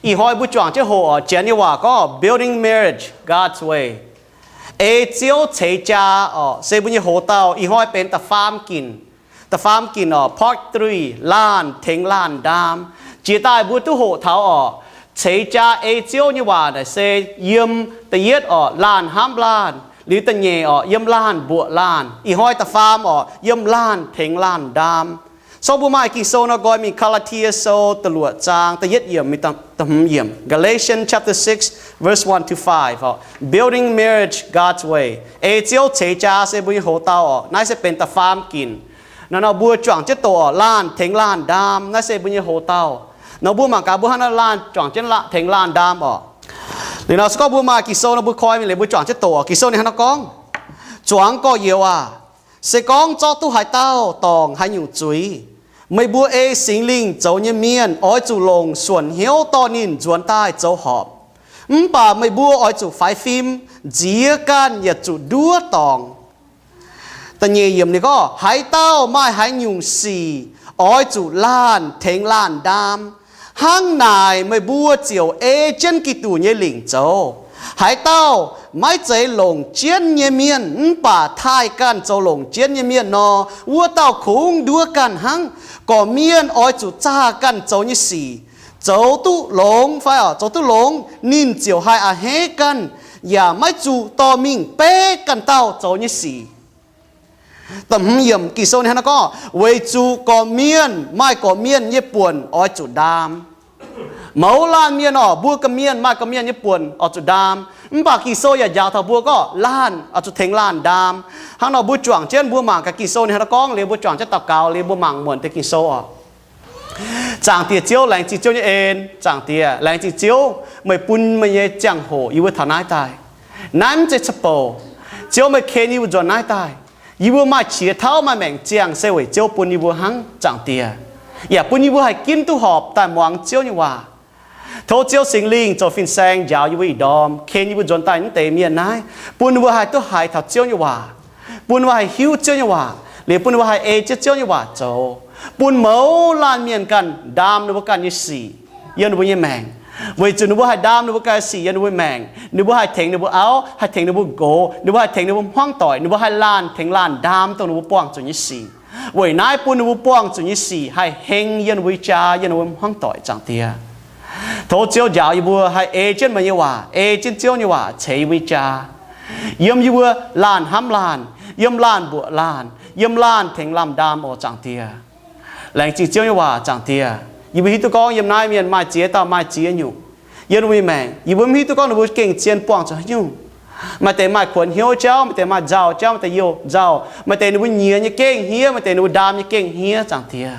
Ih hnoi mbuo juangc jienv hoqc oc, Janx nyei waac gorngv Building Marriage God's Way. Ei Ziouv ceix jaa oc, se mbuo nyei hoc-dauh ih hnoi benx da'faam ginc. Da'faam ginc oc, part three, laanh tengx laanh ndaam. Jiex daaih mbuo duqv hoqc taux oc, ceix jaa ei Ziouv nyei waac naaic se yiem da'yietv oc, laanh hnamv laanh, liuz da'nyeic oc, yiem laanh mbuoqc laanh. Ih hnoi da'faam oc, yiem laanh tengx laanh ndaam. So mbuo maaih Ging-Sou nor nqoi mingh Gaa^laa^tie Sou da'luoqc zaang da'yietv yiemc mingh da'hmz yiemc. Galatians chapter six, verse one to five oc. Building marriage God's way. Ei Ziouv ceix jaa se mbuo nyei hoc-dauh oc. Naaiv se benx da'faam ginc. Naaiv nor mbuo juangc jienv doqc oc, laanh tengx laanh ndaam. Naaiv se mbuo nyei hoc-dauh. Nor mbuo mangc gaax mbuo hnangv naaiv laanh juangc jienv tengx laanh ndaam oc. Liuz nor se gorngv mbuo maaih Ging-Sou nor mbuo koi mingh liuz mbuo juangc jienv doqc oc. Ging-Sou ninh hnangv naaiv gorngv, Zuangx gorx-youz aac, se gorngv zorqv duqv haaix dauh dorngc haaix nyungc zuiz, meih mbuo ei Singx Lingh zoux nyei mienh oix zuqc longc suonc hnyouv dorh ninh nzuonx daaih zoux horpc. Mv baac meih mbuo oix zuqc faix fim, nziex ganh yietc zuqc nduov dorngc. Da'nyeic yiemc ninh gorngv, Haaix dauh maaih haaix nyungc sic, oix zuqc laanh tengx laanh ndaam. Hnangv naaic meih mbuo ziouc ei jienv Giduc nyei lingc zoux. Haaix dauh maiv zeiz longc jienv nyei mienh mv baac taaih ganh zoux longc jienv nyei mienh nor, wuov dauh kungx nduov ganh hnangv. Gorqv-mienh oix zuqc zaah ganh zoux nyei sic. Zoux duqv longx fai oc, zoux duqv longx, ninh ziouc haih a'hneiv ganh, yaac maiv zuqc dorh mingh beiv ganh dauh zoux nyei sic. Da'hmz yiemc Ging-Sou ninh hnangv naaiv gorngv, Weic zuqc gorqv-mienh maaih gorqv-mienh nyei buonc oix zuqc ndaam. Mouz laanh mienh oc, mbuo gorqv-mienh maaih gorqv-mienh nyei buonc oix zuqc ndaam. Mv baac Ging-Sou yaac njaaux taux mbuo gorngv laanh oix zuqc tengx laanh ndaam. Hnangv nor mbuo juangc jienv mbuo mangc gaax Ging-Sou ninh hnangv naaiv gorngv liuz mbuo juangc jienv daux gaux liuz mbuo mangc muonc deix Ging-Sou oc. Zaangc Diex Ziouv, laengz zingh Ziouv nyei en. Zaangc Diex, laengz zingh Ziouv, meih bun meih nyei ziangh hoc yie mbuo taux naaiv daaih. Naaiv mv zeiz ca'bouc. Ziouv, meih ken yie mbuo nzuonx naaiv daaih. Yie mbuo maaih qiex tauv maaih maengc ziangh se weic Ziouv bun yie mbuo hnangv, Zaangc Diex, yaac bun yie mbuo haih ginv duqv horpc daaih muangx Ziouv nyei waac. Tov Ziouv Singx Lingh zoux fin-saeng njaaux yie mbuo ih ndorm, ken yie mbuo nzuonx daaih naaiv deix mienh naaiv, bun ninh mbuo haih duqv haiz taux Ziouv nyei waac, bun ninh mbuo haih hiuv Ziouv nyei waac, liuz bun ninh mbuo haih ei jienv Ziouv nyei waac zoux, bun mouz laanh mienh ganh ndaam ninh mbuo ganh nyei sic yiem ninh mbuo nyei maengc. Weic zuqc ninh mbuo haih ndaam ninh mbuo ganh nyei sic yiem ninh mbuo maengc, ninh mbuo haih tengx ninh mbuo auv, haih tengx ninh mbuo nqox, ninh mbuo haih tengx ninh mbuo hmuangv doic, ninh mbuo haih laanh tengx laanh ndaam dongh ninh mbuo buangh zuqc nyei sic. Weic naaiv bun ninh mbuo buangh zuqc nyei sic haih heng yiem ninh mbuo nyei jaa, yiem ninh mbuo hmuangv doic, Zaangc Diex. Tov Ziouv njaaux yie mbuo haih ei jienv meih nyei waac, ei jienv Ziouv nyei waac ceix yie mbuo nyei jaa, yiem yie mbuo laanh hnamv laanh, yiem laanh mbuoqc laanh, yiem laanh tengx laanh ndaam oc, Zaangc Diex. Laengz zingh Ziouv nyei waac, Zaangc Diex. Yie mbuo hiuv duqv gorngv yiem naaiv mienh maaih ziex dauh maaih ziex nyungc yiem ninh mbuo nyei maengc. Yie mbuo mv hiuv duqv gorngv ninh mbuo gengh zien buangh zuqc haaix nyungc. Maaih deix maaih kuonx hnyouv jauv, maaih deix maaih nzauh jauv, maaih deix youh nzauh, maaih deix ninh mbuo nyiex nyei gengh hniev, maaih deix ninh mbuo ndaam nyei gengh hniev, Zaangc Diex.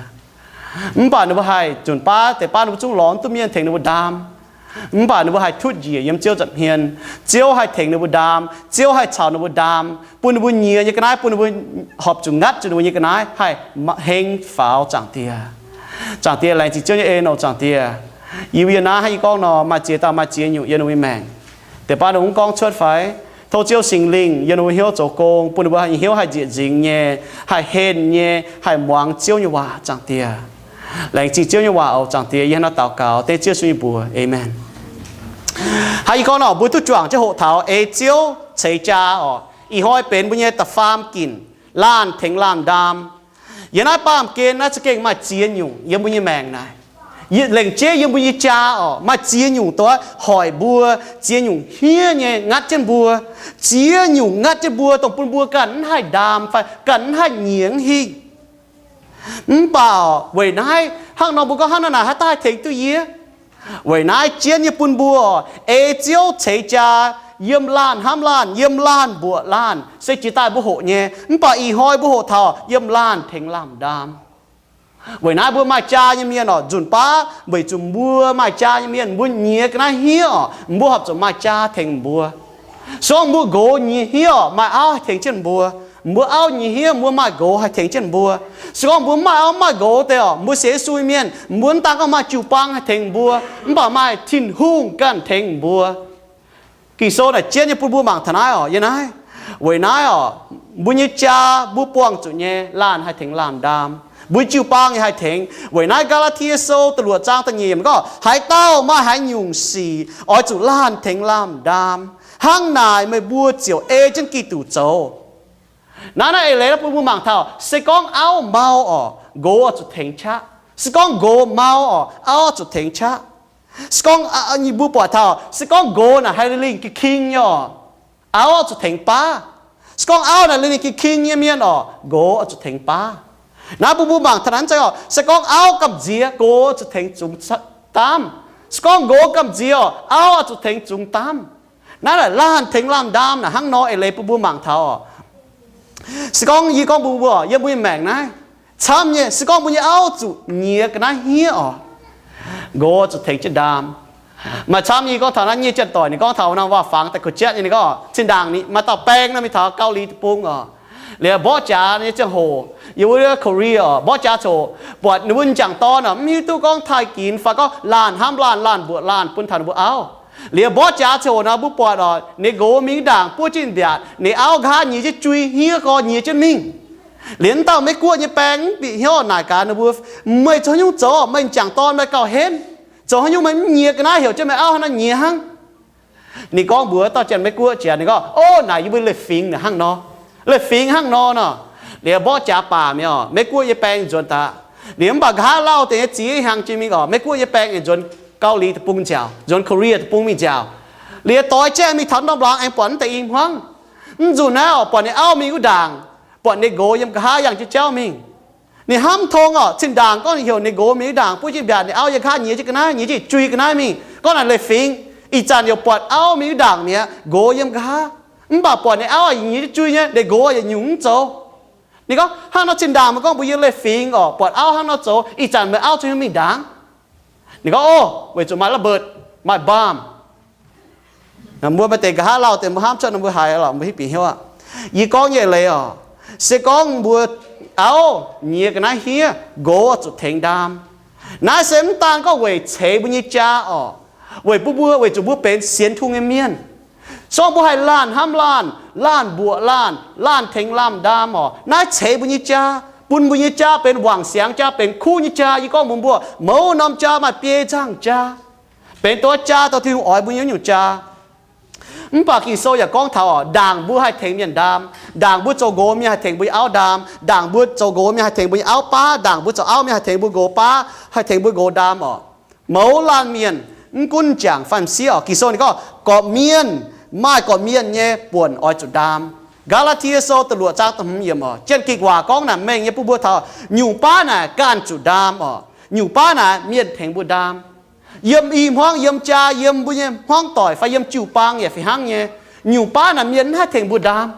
Mv baac ninh mbuo haih nzunc baav deix baav ninh mbuo zungv lorz mv duqv mienh tengx ninh mbuo ndaam. Mv baac ninh mbuo haih tutv njiec yiem Ziouv nza'hmien. Ziouv haih tengx ninh mbuo ndaam. Ziouv haih caux ninh mbuo ndaam, bun ninh mbuo nyiex nyei ga'naaiv, bun ninh mbuo horpc zuqc ngatv zuqc ninh mbuo nyei ga'naaiv haih heng faaux, Zaangc Diex. Zaangc Diex, laengz zingh Ziouv nyei en oc, Zaangc Diex. Yie mbuo yiem naaiv hnangv yie gorngv nor, maaih ziex dauh maaih ziex nyungc yiem ninh mbuo nyei maengc. Deix baav ninh mbuo mv gorngv cuotv fai, tov Ziouv Singx Lingh yiem ninh mbuo hnyouv zoux gong, bun ninh mbuo haih nyei hnyouv haih nzieqc nzingx nyei, haih henh nyei, haih muangx Ziouv nyei waac, Zaangc Diex. Laengz zingh Ziouv nyei waac oc, Zaangc Diex. Yie hnangv naaiv daux gaux dengv Ziouv Yesu nyei mbuox, aamen. Hnangv yie gorngv nor, mbuo duqv juangc jienv hoqc taux ei Ziouv ceix jaa oc. Ih hnoi benx mbuo nyei da'faam ginc, laanh tengx laanh ndaam. Yiem naaiv baamh gen naaiv za'gengh maaih ziex nyungc yiem mbuo nyei maengc naaic. Lengc jeiv yiem mbuo nyei jaa oc, maaih ziex nyungc doix hoic mbuo, ziex nyungc hniev nyei ngatv jienv mbuo, ziex nyungc ngatv jienv mbuo dongh bun mbuo ganh mv haih ndaam fai ganh mv haih nyiec hingh. Mv baac weic naaiv, hnangv nor mbuo gorngv, hnangv naaiv naaic haaix dauh haih tengx duqv yie? Weic naaiv jienv nyei bun mbuo ei Ziouv ceix jaa, yiem laanh hnamv laanh, yiem laanh mbuoqc laanh, se jiex daaih mbuo hoqc nyei. Mv baac ih hnoi mbuo hoqc taux yiem laanh tengx laanh ndaam. Weic naaiv mbuo maaih jaa nyei mienh oc, nzunc baav weic zuqc mbuo maaih jaa nyei mienh, mbuo nyiex ga'naaiv hniev oc, mbuo horpc zuqc maaih jaa tengx mbuo. Se gorngv mbuo nqox nyiex hniev oc, maaih auv haih tengx jienv mbuo. Mbuo auv nyiex hniev, mbuo maaih nqox haih tengx jienv mbuo. Se gorngv mbuo maaih auv maaih nqox deix oc, mbuo sienx Yesu nyei mienh, mbuo mv daan gorngv maaih jiu-baang haih tengx mbuo, mv baac maaih Tin-Hungh ganh tengx mbuo. Ging-Sou naaic jienv nyei bun mbuo mangc taux naaiv oc, yiem naaiv. Weic naaiv oc, mbuo nyei jaa mbuo buangh zuqc nyei, laanh haih tengx laanh ndaam. Mbuo jiu-baang yaac haih tengx. Weic naaiv Gaa^laa^tie Sou da'luoqc zaang da'nyeic yiemc gorngv, haaix dauh maaih haaix nyungc sic oix zuqc laanh tengx laanh ndaam, hnangv naaic meih mbuo ziouc ei jienv Giduc zoux. Naaiv naaiv eix leiz bun mbuo mangc taux, se gorngv auv mau orqc, nqox oix zuqc tengx qaqv. Se gorngv nqox mau orqc, auv oix zuqc tengx qaqv. Se gorngv, mbuo buatc taux se gorngv nqox naaic haih lingh king-king nyei orqc, auv oix zuqc tengx baav. Se gorngv auv naaic lingh king-king nyei mienh orqc, nqox oix zuqc tengx baav. Naaiv bun mbuo mangc taux naaiv zeiz orqc, se gorngv auv gamh nziex, nqox oix zuqc tengx zungx daamv. Se gorngv nqox gamh nziex orqc, auv oix zuqc tengx zungx daamv. Naaiv naaic laanh tengx laanh ndaam naaic hnangv nor eix leiz bun mbuo mangc taux orqc. Se gorngv yie gorngv mbuo, mbuo yiem mbuo nyei maengc naaiv, camv nyei, se gorngv mbuo nyei auv zuqc nyiex ga'naaiv hniev orqc, nqox zuqc tengx jienv ndaam. Maaih camv nyei gorngv taux naaiv nyei janx-doic, ninh gorngv taux norm waac-fangx daaih kuh jatv nyei, ninh gorngv zinh ndaangc maaih dauh baeng nor mingh taux Gau^li Deic-Bung orqc, liuz mborqv jaax nyei ziangh hoc, yiem wuov Korea orqc, mborqv jaax ziangh hoc buatc ninh mbuo m'jangc dorn orqc mv hiuv duqv gorngv taaih ginx fai gorngv laanh hnamv laanh, laanh mbuoqc laanh bun taux ninh mbuo auv. Liuz mborqv jaax ziangh hoc nor mbuo buatc orqc, ninh nqox mingh ndaangc buov jienv mbiaatc, ninh auv nqa'haav nyiex jienv jui hniev gorx nyiex jienv mingh. Liuz wuov dauh Meiv-Guoqv nyei baeng mv bieqc hnyouv naaic gaax ninh mbuo, meih zoux haaix nyungc zoux? Meih m'jangc dorn meih gauh henv, zoux haaix nyungc meih mv nyiex ga'naaiv heuc jienv meih auv hnangv naaiv nyiex hnangv? Ninh gorngv mbuox dauh janx-Meiv-Guoqv jiex, ninh gorngv, Ov, naaic yie mbuo leiz-fingx hnangv nor. Leiz-fingx hnangv nor nor. Liuz mborqv jaax baac mi'aqv, Meiv-Guoqv nyei baeng nzuonx daaih. Liuz mv baac nqa'haav lauh deix nyei ziex hnyangx jiex mingh orqc, Meiv-Guoqv nyei baeng aengx nzuonx Gau^li Deic-Bung nziaauc, nzuonx Korea Deic-Bung mingh nziaauc. Liuz doix jaengh mingh taux norm laangz aengx buatc mv deix i hmuangv. Mv nzunc naaiv orqc, buatc ninh auv mingh wuov ndaangc, buatc ninh nqox yiem nqa'haav yangh jienv jauv mingh. Ninh hnamv tong orqc, zinh ndaangc gorngv ninh heuc ninh nqox mingh wuov ndaangc buov jienv mbiaatc, ninh auv yangh nqa'haav nyiex jienv ga'naaiv, nyiex jienv jui ga'naaiv mingh, gorngv naaic leiz-fingx. Ih zanc yaac buatc auv mingh wuov ndaangc mi'aqv, nqox yiem nqa'haav. Mv baac buatc ninh auv nyiex jienv jui nyei, ninh nqox yaac nyungc mv zoux. Ninh gorngv, Hnangv nor zinh ndaangc meih gorngv mbuo yiem leiz-fingx orqc, buatc auv hnangv nor zoux, ih zanc meih auv zoux haaix nyungc mingh ndaangc? Ninh gorngv, Ov, weic zuqc maaih ระเบิด, maaih bomb. Mbuo maaih deix nqa'haav lauh deix mbuo hnamv cuotv nor mbuo haiz lorqc, mbuo hiuv bieqc hnyouv aqv. Yie gorngv nyei leiz orqc, se gorngv mbuo auv nyiex ga'naaiv hniev, nqox zuqc tengx ndaam. Naaiv se mv daan gorngv weic ceix mbuo nyei jaa orqc, weic bun mbuo, weic zuqc mbuo benx sienx Tin-Hungh nyei mienh. Se gorngv mbuo haih laanh hnamv laanh, laanh mbuoqc laanh, laanh tengx laanh ndaam orqc, naaiv ceix mbuo nyei jaa, bun mbuo nyei jaa benx wangc siangx jaa, benx kuv nyei jaa. Yie gorngv mbuox mbuo, mouz norm jaa maaih biei nzangh jaa, benx duqv jaa dorh Tin-Hungh oix mbuo nyei nyungc jaa. Mv baac Ging-Sou yaac gorngv taux orqc, ndaangc mbuo haih tengx mienh ndaam, ndaangc mbuo zoux nqox mienh haih tengx mbuo nyei auv ndaam, ndaangc mbuo zoux nqox mienh haih tengx mbuo nyei auv baav, ndaangc mbuo zoux auv mienh haih tengx mbuo nqox baav, haih tengx mbuo nqox ndaam orqc. Mouz laanh mienh, mv gunv m'jangc fai m'sieqv orqc, Ging-Sou ninh gorngv gorqv-mienh maaih gorqv-mienh nyei buonc oix zuqc ndaam. Gaa^laa^tie Sou da'luoqc zaang da'hmz yiemc orqc, Janx-Gikc waac gorngv naaic mengh nyei bun mbuo taux, nyungc baav naaic ganh zuqc ndaam orqc, nyungc baav naaic mienh tengx mbuo ndaam. Yiem i hmuangv, yiem jaa, yiem mbuo nyei hmuangv doic fai yiem jiu-baang yaac fih hnangv nyei. Nyungc baav naaic mienh mv haih tengx mbuo ndaam.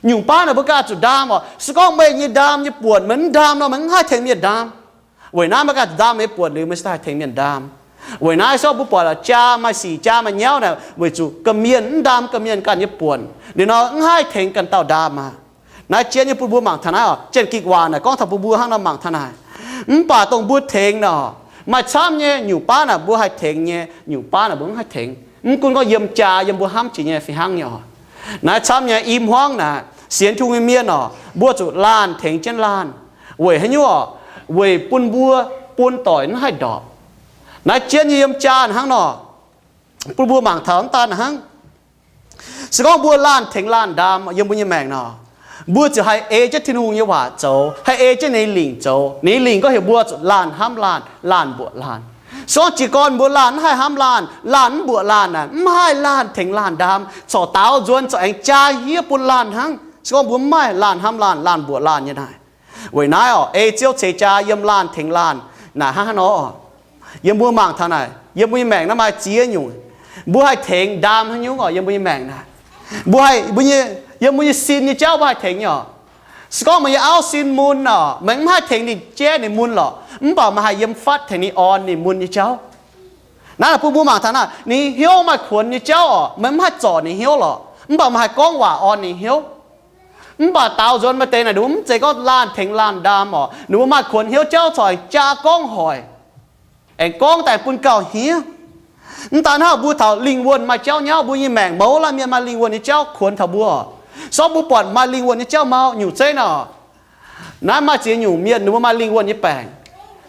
Nyungc baav naaic mbuo ganh zuqc ndaam orqc. Se gorngv meih nyei ndaam nyei buonc meih mv ndaam nor, meih mv haih tengx mienh ndaam. Weic naaiv meih ganh zuqc ndaam meih nyei buonc liuz meih se haih tengx mienh ndaam. Weic naaiv se gorngv mbuo buatc jaa maaih sic, jaa maaih nyauv naaic weic zuqc ga'mienh mv ndaam ga'mienh ganh nyei buonc liuz nor, mv haih tengx ganh dauh ndaam aqv. Naaiv jienv nyei bun mbuo mangc taux naaiv orqc, Janx-Gikc waac naaic gorngv taux bun mbuo hnangv nor mangc taux naaic. Mv baac dongh mbuo tengx nor, maaih camv nyei nyungc baav naaic mbuo haih tengx nyei, nyungc baav naaic mbuo mv haih tengx. Mv gunv gorngv yiem jaa, yiem mbuo hnamv jiex nyei fih hnangv nyei orqc. Naaiv camv nyei i hmuangv naaic, sienx Tin-Hungh nyei mienh orqc, mbuo zuqc laanh tengx jienv laanh. Weic haaix nyungc orqc? Weic bun mbuo bun doic mv haih ndorpc. Naaiv jienv nyei yiem jaa hnangv nor, bun mbuo mangc taux mv daan hnangv. Se gorngv mbuo laanh tengx laanh ndaam yiem mbuo nyei maengc nor, mbuo ziouc haih ei jienv Tin-Hungh nyei waac zoux, haih ei jienv ninh nyei lingc zoux. Ninh nyei lingc gorngv heuc mbuo zuqc laanh hnamv laanh, laanh mbuoqc laanh. Se gorngv jiez gorn mbuo laanh mv haih hnamv laanh, laanh mv mbuoqc laanh naaic, mv haih laanh tengx laanh ndaam, corc daaux nzuonx corc aengx jaa hniev bun laanh hnangv. Se gorngv mbuo mv maaih laanh hnamv laanh, laanh mbuoqc laanh nyei naaic. Weic naaiv orqc, ei Ziouv ceix jaa yiem laanh tengx laanh naaic hnangv haaix nor orqc? Yiem mbuo mangc taux naaic, yiem mbuo nyei maengc naaiv maaih ziex nyungc, mbuo haih tengx ndaam haaix nyungc orqc? Yiem mbuo nyei maengc naaic, mbuo haih, mbuo nyei, yiem mbuo nyei sin nyei jauv mbuo haih tengx nyei orqc? Se gorngv meih nyei auv sin mun orqc, meih mv haih tengx ninh jaiv ninh mun lorqc, mv baac meih haih yiem fatv tengx ninh orn ninh mun nyei jauv. Naaiv bun mbuo mangc taux naaic, ninh hnyouv maaih kuonx nyei jauv orqc, meih mv haih zorc ninh hnyouv lorqc, mv baac meih haih gorngv waac orn ninh hnyouv. Mv baac daaux nzuonx maaih deix naaic, ninh mbuo mv zeiz gorngv laanh tengx laanh ndaam orqc, ninh mbuo maaih kuonx hnyouv jauv corc aengx jaa gorngv hoic, aengx gorngv daaih bun gauh hniev. Mv daan hnangv, mbuo taux lingh wuonh maaih jauv nyauv, mbuo nyei maengc mouz laanh mienh maaih lingh wuonh nyei jauv kuonx taux mbuo orqc. Se gorngv mbuo buatc maaih lingh wuonh nyei jauv mau nyungc zeiv nor, Naaiv maaih ziex nyungc mienh ninh mbuo maaih lingh wuonh nyei baengc.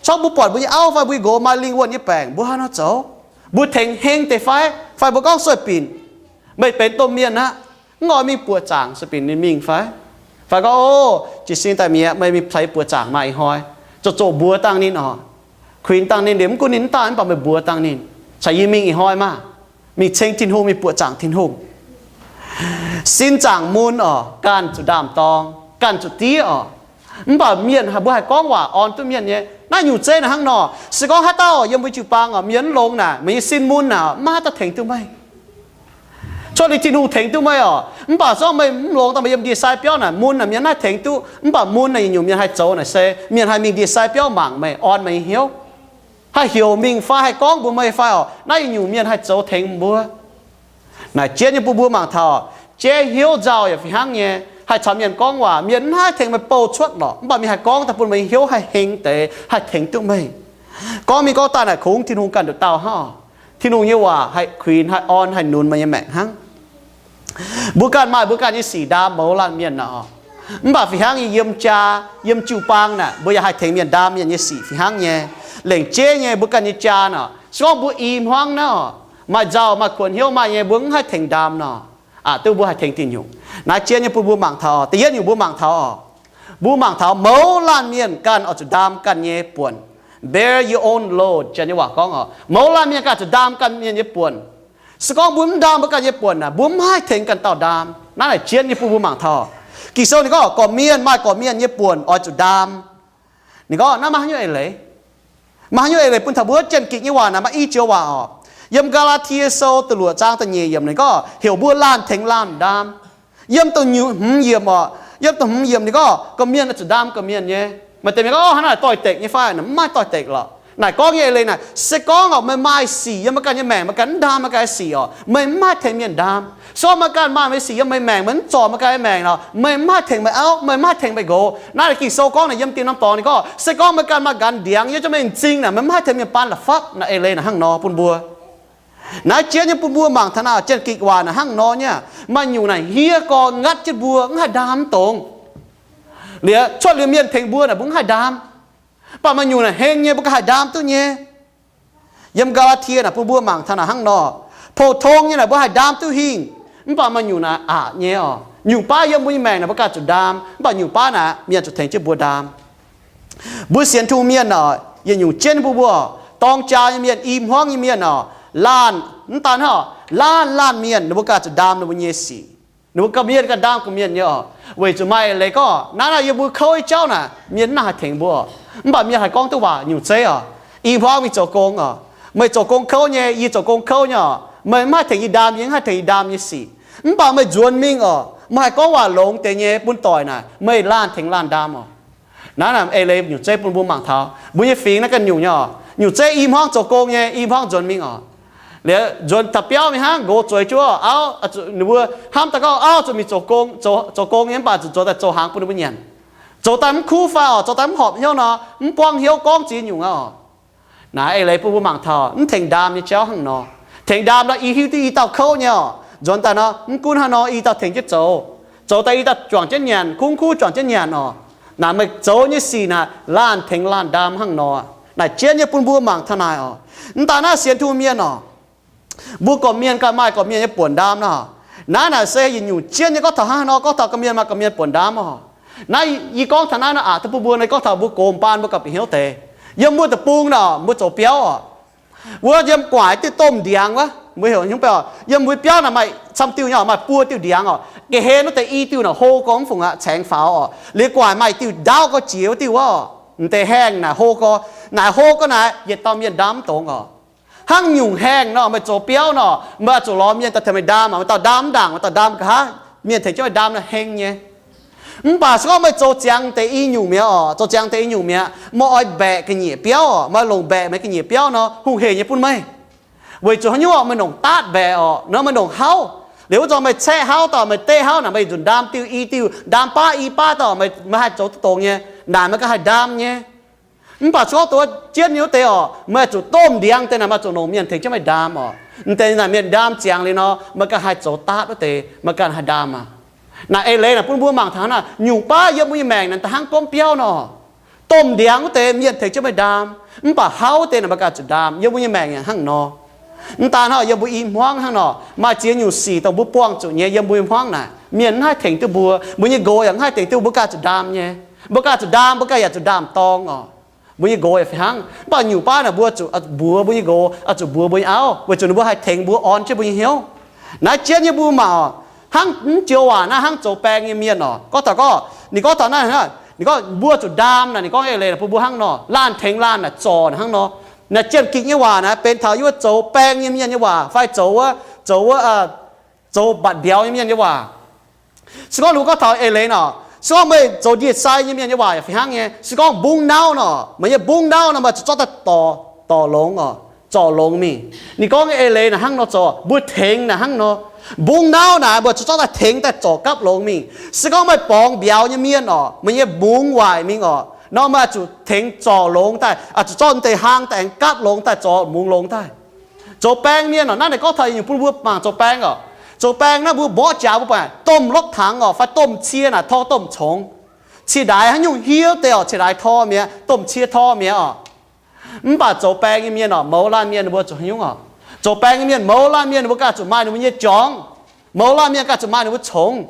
Corc mbuo buatc mbuo nyei auv fai mbuo nyei nqox maaih lingh wuonh nyei baengc, mbuo haaix nor zoux? Mbuo tengx heng deix fai, fai mbuo gorngv sueih binc? Meih benx domh mienh aqv, mv oix mingh buoqc zaangc sueih binc ninh mingh fai? Fai gorngv, o, jiez sin daaih mi'aqv, meih mingh ceix buoqc zaangc maaih ih hnoi, zoqc zoqc mbuox dangh ninh oc, kuinx dangh ninh liuz, mv gunv ninh mv daaih mv baac meih mbuox dangh ninh, caux yie mingh ih hnoi maah, mingh ceng Tin-Hungh, mingh buoqc zaangc Tin-Hungh. Sin zaangc mun oc, ganh zuqc ndaam-dorng, ganh zuqc diev oc. Mv baac mienh mbuo haih gorngv waac orn duqv mienh nyei. Naaiv nyungc zeiv naaic hnangv nor, se gorngv haaix dauh yiem mbuo jiu-baang oc, mienh mv longx naaic, meih nyei sin mun naaic maiv maaih haaix dauh tengx duqv meih. Cuotv liuz Tin-Hungh tengx duqv meih oc, mv baac se gorngv meih mv longx daaih meih yiem ndie-sai biauv naaic, mun naaic mienh maiv haih tengx duqv. Mv baac mun naaic yietc nyungc mienh haih zoux naaic se mienh haih mingh ndie-sai biauv mangc meih, orn meih nyei hnyouv, haih heuc mingh fai haih gorngv mbuox meih fai oc. Naaiv yietc nyungc mienh haih zoux tengx mbuo. Naaic jienv nyei bun mbuo mangc taux, jeiv hnyouv nzauh yaac fih hnangv nyei. Haih caux mienh gorngv waac, mienh maiv haih tengx meih bouh cuotv lorqc, mv baac mienh haih gorngv daaih bun meih nyei hnyouv haih heng deix, haih tengx duqv meih. Gorngv mingh gorngv daaih naaic kungx Tin-Hungh ganh nduqc dauh hnangv oc. Tin-Hungh nyei waac haih kuinx, haih orn, haih nunc meih nyei maengc hnangv. Mbuo ganh maaih mbuo ganh nyei sic ndaam mouz laanh mienh naaic oc. Mv baac fih hnangv nyei yiem jaa, yiem jiu-baang naaic, mbuo yaac haih tengx mienh ndaam mienh nyei sic fih hnangv nyei. Lengc jeiv nyei mbuo ganh nyei jaa naaic, se gorngv mbuo i hmuangv naaiv oc, maaih nzauh maaih kuonx hnyouv maaih nyei, mbuo mv haih tengx ndaam nor, aqc duqv mbuo haih tengx diuh nyungc. Naaiv jienv nyei bun mbuo mangc taux oc. Da'yietv nyungc mbuo mangc taux oc, mbuo mangc taux mouz laanh mienh ganh oix zuqc ndaam ganh nyei buonc. Bear your own load, Janx nyei waac gorngv oc, mouz laanh mienh ganh zuqc ndaam ganh mienh nyei buonc. Se gorngv mbuo mv ndaam mbuo ganh nyei buonc naaic, mbuo mv haih tengx ganh dauh ndaam. Naaiv naaic jienv nyei bun mbuo mangc taux, Ging-Sou ninh gorngv gorqv-mienh maaih gorqv-mienh nyei buonc oix zuqc ndaam. Ninh gorngv naaiv maiv haaix nyungc eix leiz. Maiv haaix nyungc eix leiz bun taux mbuo. Janx-Gikc nyei waac naaic maaih i joux waac oc. Yiem Gaa^laa^tie Sou da'luoqc zaang da'nyeic yiemc ninh gorngv heuc mbuo laanh tengx laanh ndaam. Yiem da'hmz yiemc oc, yiem da'hmz yiemc ninh gorngv gorqv-mienh oix zuqc ndaam gorqv-mienh nyei. Maaih deix mienh gorngv, o, hnangv naaic doix-dekc nyei fai? Mv maaih doix-dekc lorqc. Naaic gorngv nyei eix leiz naaic, se gorngv oc meih maaih sic yiem meih ganh nyei maengc, meih ganh mv ndaam meih ganh nyei sic oc, meih mv haih tengx mienh ndaam. Se gorngv meih ganh maaih meih sic yiem meih maengc, meih mv zorc meih ganh nyei maengc nor, meih mv haih tengx meih auv, meih mv haih tengx meih nqox. Naaiv naaic Ging-Sou gorngv naaic yiem dien norm dorngx ninh gorngv, se gorngv meih ganh maaih nqanx ndiangx yiem jienv meih m'zing naaic, meih mv haih tengx mienh baan la'fapv. Naaic eix leiz naaic hnangv nor bun mbuo. Naaiv jienv nyei bun mbuo mangc taux naaic Janx-Gikc waac naaic hnangv nor nyei. Maaih nyungc naaic hniev gorx ngatv jienv mbuo mv haih ndaam mv dongz. Liuz cuotv liuz mienh tengx mbuo naaic mbuo mv haih ndaam. Mv baac maaih nyungc naaic heng nyei mbuo ganh haih ndaam duqv nyei. Yiem Gaa^laa^tie naaic bun mbuo mangc taux naaic hnangv nor, pou-tong nyei naaic mbuo haih ndaam duqv hingh, mv baac maaih nyungc naaic aqc nyei oc. Nyungc baav yiem mbuo nyei maengc naaic mbuo ganh zuqc ndaam, mv baac nyungc baav naaic mienh zuqc tengx jienv mbuo ndaam. Mbuo sienx Tin-Hungh mienh oc, yietc nyungc jienv mbuo, dorng jaa nyei mienh, i hmuangv nyei mienh oc, laanh, mv daan hnangv, laanh laanh mienh ninh mbuo ganh zuqc ndaam ninh mbuo nyei sic. Ninh mbuo ganh mienh ganh ndaam ganh mienh nyei oc. Weic zuqc maaih eix leiz gorngv naaiv naaic yiem mbuo kouv nyei jauv naaic mienh mv nangc haih tengx mbuo oc. Mv baac mienh haih gorngv duqv waac nyungc zeiv oc. I hmuangv mingh zoux gong oc. Meih zoux gong kouv nyei, yie zoux gong kouv nyei oc. Meih mv haih tengx yie ndaam, yie mv haih tengx yie ndaam nyei sic. Mv baac meih nzuonx mingh oc, meih haih gorngv waac longx deix nyei bun doic naaic, meih laanh tengx laanh ndaam oc. Naaiv naaic eix leiz nyungc zeiv bun mbuo mangc taux mbuo nyei fingx naaiv ganh nyungc nyei oc. Nyungc zeiv i hmuangv zoux gong nyei, i hmuangv nzuonx mingh oc. Liuz nzuonx taux biauv mingh hnangv, nqox zueiz jienv auv, ninh mbuo hnamv daaih gorngv auv zuqc mingh zoux gong, zoux gong nyei, mv baac zuqc zoux daaih zoux hnaangx bun ninh mbuo nyanc. Zoux daaih mv kuv fai oc, zoux daaih mv horpc hnyouv nor, mv buangv hnyouv gorngv ziex nyungc aqv oc. Naaiv eix leiz bun mbuo mangc taux mv tengx ndaam nyei jauv hnangv nor. Tengx ndaam nor i hiuv duqv i dauh kouv nyei oc. Nzuonx daaih nor mv gunv haaix nor i dauh tengx jienv zoux. Zoux daaih i dauh juangc jienv nyanc, kuv kuv juangc jienv nyanc oc. Naaic meih zoux nyei sic naaic laanh tengx laanh ndaam hnangv nor. Naaic jienv nyei bun mbuo mangc taux naaic oc. Mv daan naaiv sienx Tin-Hungh mienh oc, mbuo gorqv-mienh ganh maaih gorqv-mienh nyei buonc ndaam nor. Naaiv naaic se yietc nyungc jienv nyei gorngv taux hnangv haaix nor, gorngv taux gorqv-mienh maaih gorqv-mienh buonc ndaam oc. Naaiv yie gorngv taux naaiv nor aqc duqv bun mbuo, naaiv gorngv taux mbuo gox baan mbuo ganh bieqc hnyouv deix. Yiem mbuo deic-bung nor mbuo zoux biauv oc. Wuov yiem gu'nguaaic diuh domh ndiangx wuov, mbuo heuc nyungc biauv, yiem mbuo biauv naaic maaih camv diuh nyei oc, maaih buo diuh ndiangx oc. Ga'hlen wuov deix i diuh naaic hlo gorx mv fungc aqv, caengx faaux oc. Liuz gu'nguaaic maaih diuh ndaauv gorx jiex wuov diuh oc. M'deix haengh naaic hlo gorx, naaic hlo gorx naaic yietc dauh mienh ndaam mv dongz oc. Hnangv nyungc haengh nor, meih zoux biauv nor, meih oix zuqc lorz mienh daaih tengx meih ndaam, meih dauh ndaam mv ndaangc, meih dauh ndaam nqa'haav, mienh tengx jienv meih ndaam nor heng nyei. Mv baac se gorngv meih zoux ziangx deix i nyungc mi'aqv oc, zoux ziangx deix i nyungc mi'aqv, meih oix mbaeqc ga'nyiec biauv oc, meih longc mbaeqc meih ga'nyiec biauv nor hungh heic nyei bun meih. Weic zuqc haaix nyungc oc, meih longc daatv mbaeqc oc, nor meih longc hauv. Liuz wuov zanc meih caeqv hauv daaih, meih deqv hauv naaic, meih nzunc ndaam diuh i diuh, ndaam baav i baav daaih, meih haih zoux duqv dongz nyei. Naaic meih ganh haih ndaam nyei. Mv baac se gorngv duqv jienv nyei wuov deix oc, meih zuqc domh ndiangx deix naaic, meih zuqc longc mienh tengx jienv meih ndaam oc. M'deix naaic mienh ndaam ziangx liuz nor, meih ganh haih zoux daatv wuov deix, meih ganh haih ndaam aqv. Naaic eix leiz naaic bun mbuo mangc taux naaic, nyungc baav yiem mbuo nyei maengc naaic da'hnangv gomv biauv nor. Domh ndiangx wuov deix mienh tengx jienv meih ndaam, mv baac hlauv wuov deix naaic meih ganh zuqc ndaam. Yiem mbuo nyei maengc yaac hnangv nor. Mv daan hnangv, yiem mbuo i hmuangv hnangv nor, maaih ziex nyungc sic dongh mbuo buangh zuqc nyei yiem mbuo i hmuangv naaic, mienh mv haih tengx duqv mbuo, mbuo nyei nqox yaac mv haih tengx duqv mbuo ganh zuqc ndaam nyei. Mbuo ganh zuqc ndaam, mbuo ganh yaac zuqc ndaam-dorng oc. Mbuo nyei nqox yaac fih hnangv. Mv baac nyungc baav naaic mbuo zuqc mbuox mbuo nyei nqox, zuqc mbuox mbuo nyei auv, weic zuqc ninh mbuo haih tengx mbuo, orn jienv mbuo nyei hnyouv. Naaiv jienv nyei mbuo mangc oc, hnangv mv joux waac naaiv hnangv zoux baeng nyei mienh oc. Gorngv taux gorngv, ninh gorngv taux naaiv, ninh gorngv mbuo zuqc ndaam naaic, ninh gorngv eix leiz naaic bun mbuo hnangv nor, laanh tengx laanh naaic zorc naaic hnangv nor. Naaic Janx-Gikc nyei waac naaic benx taux yiem wuov zoux baeng nyei mienh nyei waac fai zoux wuov, zoux wuov, zoux mbatc mbiauz nyei mienh nyei waac. Se gorngv ninh mbuo gorngv taux eix leiz nor, se gorngv meih zoux ndie-sai nyei mienh nyei waac yaac fih hnangv nyei. Se gorngv mbungv nauv nor, meih nyei mbungv nauv nor, meih zuqc zorqv daaih dorc, dorc longx oc, zorc longx mingh. Ninh gorngv nyei eix leiz naaic hnangv nor zoux, mbuo tengx naaic hnangv nor. Mbungv nauv naaic mbuo zuqc zorqv daaih tengx daaih zorc gapv longx mingh. Se gorngv meih borngz mbiauz nyei mienh oc, meih nyei mbungv waaic mingh oc, nor meih zuqc tengx zorc longx daaih, zuqc zorqv deix hlaang daaih aengx gapv longx daaih, zorc mungz longx daaih. Zoux baeng mienh oc, naaiv ninh gorngv taux yietc nyungc bun mbuo mangc zoux baeng oc. Zoux baeng naaiv mbuo mborqv jaax mbuo buatc domh lotv hnaangx oc, fai domh cie naaic tor domh congx. Ciex ndaix haaix nyungc hiuv deix oc, ciex ndaix tor mi'aqv, domh cie tor mi'aqv oc. Mv baac zoux baeng nyei mienh oc, mouz laanh mienh ninh mbuo zuqc haaix nyungc oc? Zoux baeng nyei mienh, mouz laanh mienh ninh mbuo ganh zuqc maaih ninh mbuo nyei jorngx. Mouz laanh mienh ganh zuqc maaih ninh mbuo congx.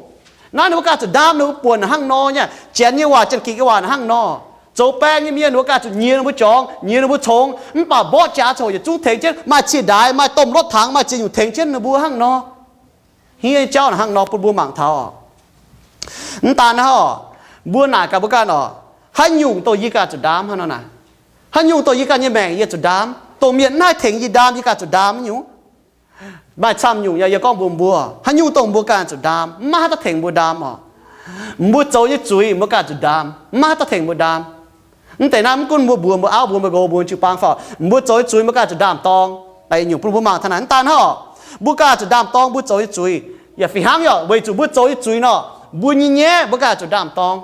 Naaiv ninh mbuo ganh zuqc ndaam ninh mbuo buonc hnangv nor nyei. Janx nyei waac, Janx-Gikc nyei waac hnangv nor. Zoux baeng nyei mienh ninh mbuo ganh zuqc nyiex ninh mbuo jorngx, nyiex ninh mbuo congx, mv baac mborqv jaax coc yietc zungv tengx jienv, maaih ciex ndaix, maaih domh lotv hnaangx, maaih ziex nyungc tengx jienv ninh mbuo hnangv nor. Hniev jauv hnangv nor bun mbuo mangc taux oc. Mv daan hnangv oc, mbuo naaic gaax mbuo ganh oc, haaix nyungc dongh yie ganh zuqc ndaam hnangv nor naaic? Haaix nyungc dongh yie ganh nyei maengc yie zuqc ndaam, dongh mienh mv haih tengx yie ndaam, yie ganh zuqc ndaam haaix nyungc? Maaih camv nyungc yaac yie gorngv mbuox mbuo, haaix nyungc dongh mbuo ganh zuqc ndaam, mv maaih haaix dauh tengx mbuo ndaam oc. Mbuo zoux nyei zuiz mbuo ganh zuqc ndaam, mv maaih haaix dauh tengx mbuo ndaam. Mv deix naaiv mv gunv mbuo mbuox mbuo auv, mbuox mbuo nqox, mbuox jiu-baang fai, mbuo zoux nyei zuiz mbuo ganh zuqc ndaam-dorng. Naaiv yietc nyungc bun mbuo mangc taux naaic, mv daan hnangv oc, mbuo ganh zuqc ndaam-dorng mbuo zoux nyei zuiz. Yaac fih hnangv yaac weic zuqc mbuo zoux nyei zuiz nor, mbuo nyei nyaiv mbuo ganh zuqc ndaam-dorng.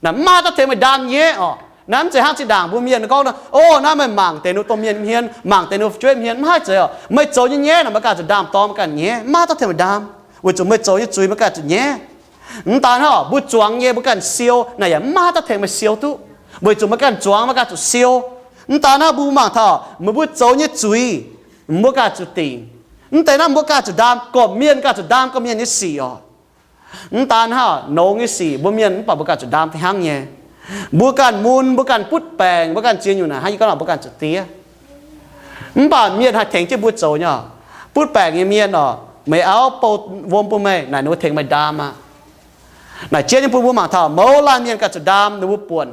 Naaiv mv maaih dauh tengx meih ndaam nyaiv oc. Naaiv mv zeiz hnangv zinh ndaangc mbuo mienh gorngv nor, o, naaiv meih mangc deix ninh mbuo domh mienh hmien, mangc deix ninh mbuo fu'jueiv hmien, mv haih zeiz oc. Meih zoux nyei nyaiv naaic meih ganh zuqc ndaam-dorng, meih ganh nyaiv, mv maaih dauh tengx meih ndaam, weic zuqc meih zoux nyei zuiz meih ganh zuqc nyaiv. Mv daan hnangv, mbuo zuangx nyei mbuo ganh siou naaic yaac mv maaih haaix dauh tengx meih siou duqv, weic zuqc meih ganh zuangx meih ganh zuqc siou. Mv daan hnangv, mbuo mangc taux meih mbuo zoux nyei zuiz, mbuo ganh zuqc dingc. Mv deix naaiv mbuo ganh zuqc ndaam, gorqv-mienh ganh zuqc ndaam gorqv-mienh nyei sic oc. Mv daan hnangv, nongx nyei sic mbuo mienh mv baac mbuo ganh zuqc ndaam fih hnangv nyei. Mbuo ganh mun, mbuo ganh butv baengc, mbuo ganh ziex nyungc naaic hnangv yie gorngv nor mbuo ganh zuqc diev. Mv baac mienh haih tengx jienv mbuo zoux nyei oc. Butv baengc nyei mienh oc, meih auv bou wuom bun meih naaic ninh mbuo tengx meih ndaam aqv. Naaic jienv nyei bun mbuo mangc taux mouz laanh mienh ganh zuqc ndaam ninh mbuo buonc.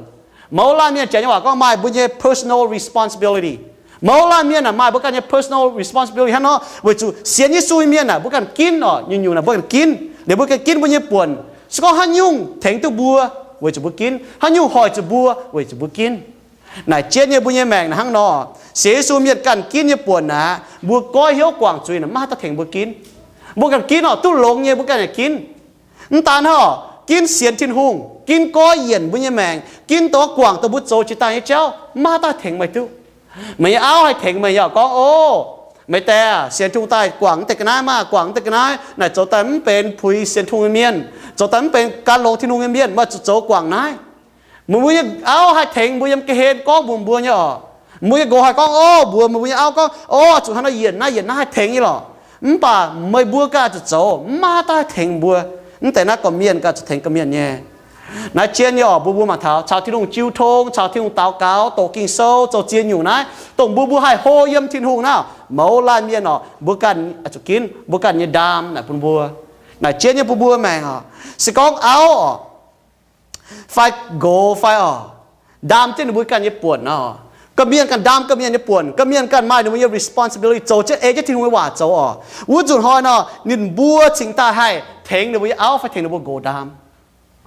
Mouz laanh mienh, Janx nyei waac gorngv maaih mbuo nyei personal responsibility. Mouz laanh mienh aah, maaih mbuo ganh nyei personal responsibility hnangv nor, weic zuqc sienx Yesu nyei mienh aah, mbuo ganh ginv oc. Nyungc-nyungc naaic mbuo ganh ginv. Liuz mbuo ganh ginv mbuo nyei buonc. Se gorngv haaix nyungc tengx duqv mbuo, weic zuqc mbuo ginv. Haaix nyungc hoic zuqc mbuo, weic zuqc mbuo ginv. Naaic jienv nyei mbuo nyei maengc naaic hnangv nor, sienx Yesu mienh ganh ginv nyei buonc aah, mbuo goiv hnyouv guangc zuiz naaic maiv haaix dauh tengx mbuo ginv. Mbuo ganh ginv oc, duqv longx nyei mbuo ganh yaac ginv. Mv daan hnangv oc, ginv sienx Tin-Hungh, ginv goiv yienc mbuo nyei maengc, ginv dongh guangc dongh mbuo zoux jiex daaih nyei jauv, maiv haaix dauh tengx meih duqv. Meih nyei auv haih tengx meih nyei oc, gorngv, o, meih daeh aah, sienx Tin-Hungh daaih guangc deix ga'naaiv maah, guangc deix ga'naaiv naaic zoux daaih mv benx puix sienx Tin-Hungh nyei mienh, zoux daaih mv benx gan longx Tin-Hungh nyei mienh, meih zuqc zoux guangc naaiv. Mbuo, mbuo nyei auv haih tengx mbuo yiem ga'hlen gorngv mbuox mbuo nyei oc. Mbuo nyei nqox haih gorngv, o, mbuox mbuo nyei auv gorngv, o, zuqc hnangv nor yienc naaiv yienc naaiv haih tengx nyei lorqc. Mv baac meih mbuo ganh zuqc zoux, maiv haaix dauh haih tengx mbuo. Mv deix naaiv gorqv-mienh ganh zuqc tengx gorqv-mienh nyei. Naaiv jienv nyei oc, mbuo, mbuo mangc taux caux Tin-Hungh jiu tong, caux Tin-Hungh daux gaux, doqc Ging-Sou, zoux ziex nyungc naaiv, dongh mbuo, mbuo haih hlo yiem Tin-Hungh naaiv, mouz laanh mienh oc, mbuo ganh zuqc ginv mbuo ganh nyei ndaam naaic bun mbuo. Naaic jienv nyei bun mbuo maengc oc. Se gorngv auv oc, fai nqox fai oc, ndaam jienv ninh mbuo ganh nyei buonc nor, gorqv-mienh ganh ndaam gorqv-mienh nyei buonc, gorqv-mienh ganh maaih ninh mbuo nyei responsibility zoux jienv, ei jienv Tin-Hungh nyei waac zoux oc. Wuov nzunc hnoi nor, ninh mbuo cingx daaih haih tengx ninh mbuo nyei auv fai tengx ninh mbuo nqox ndaam.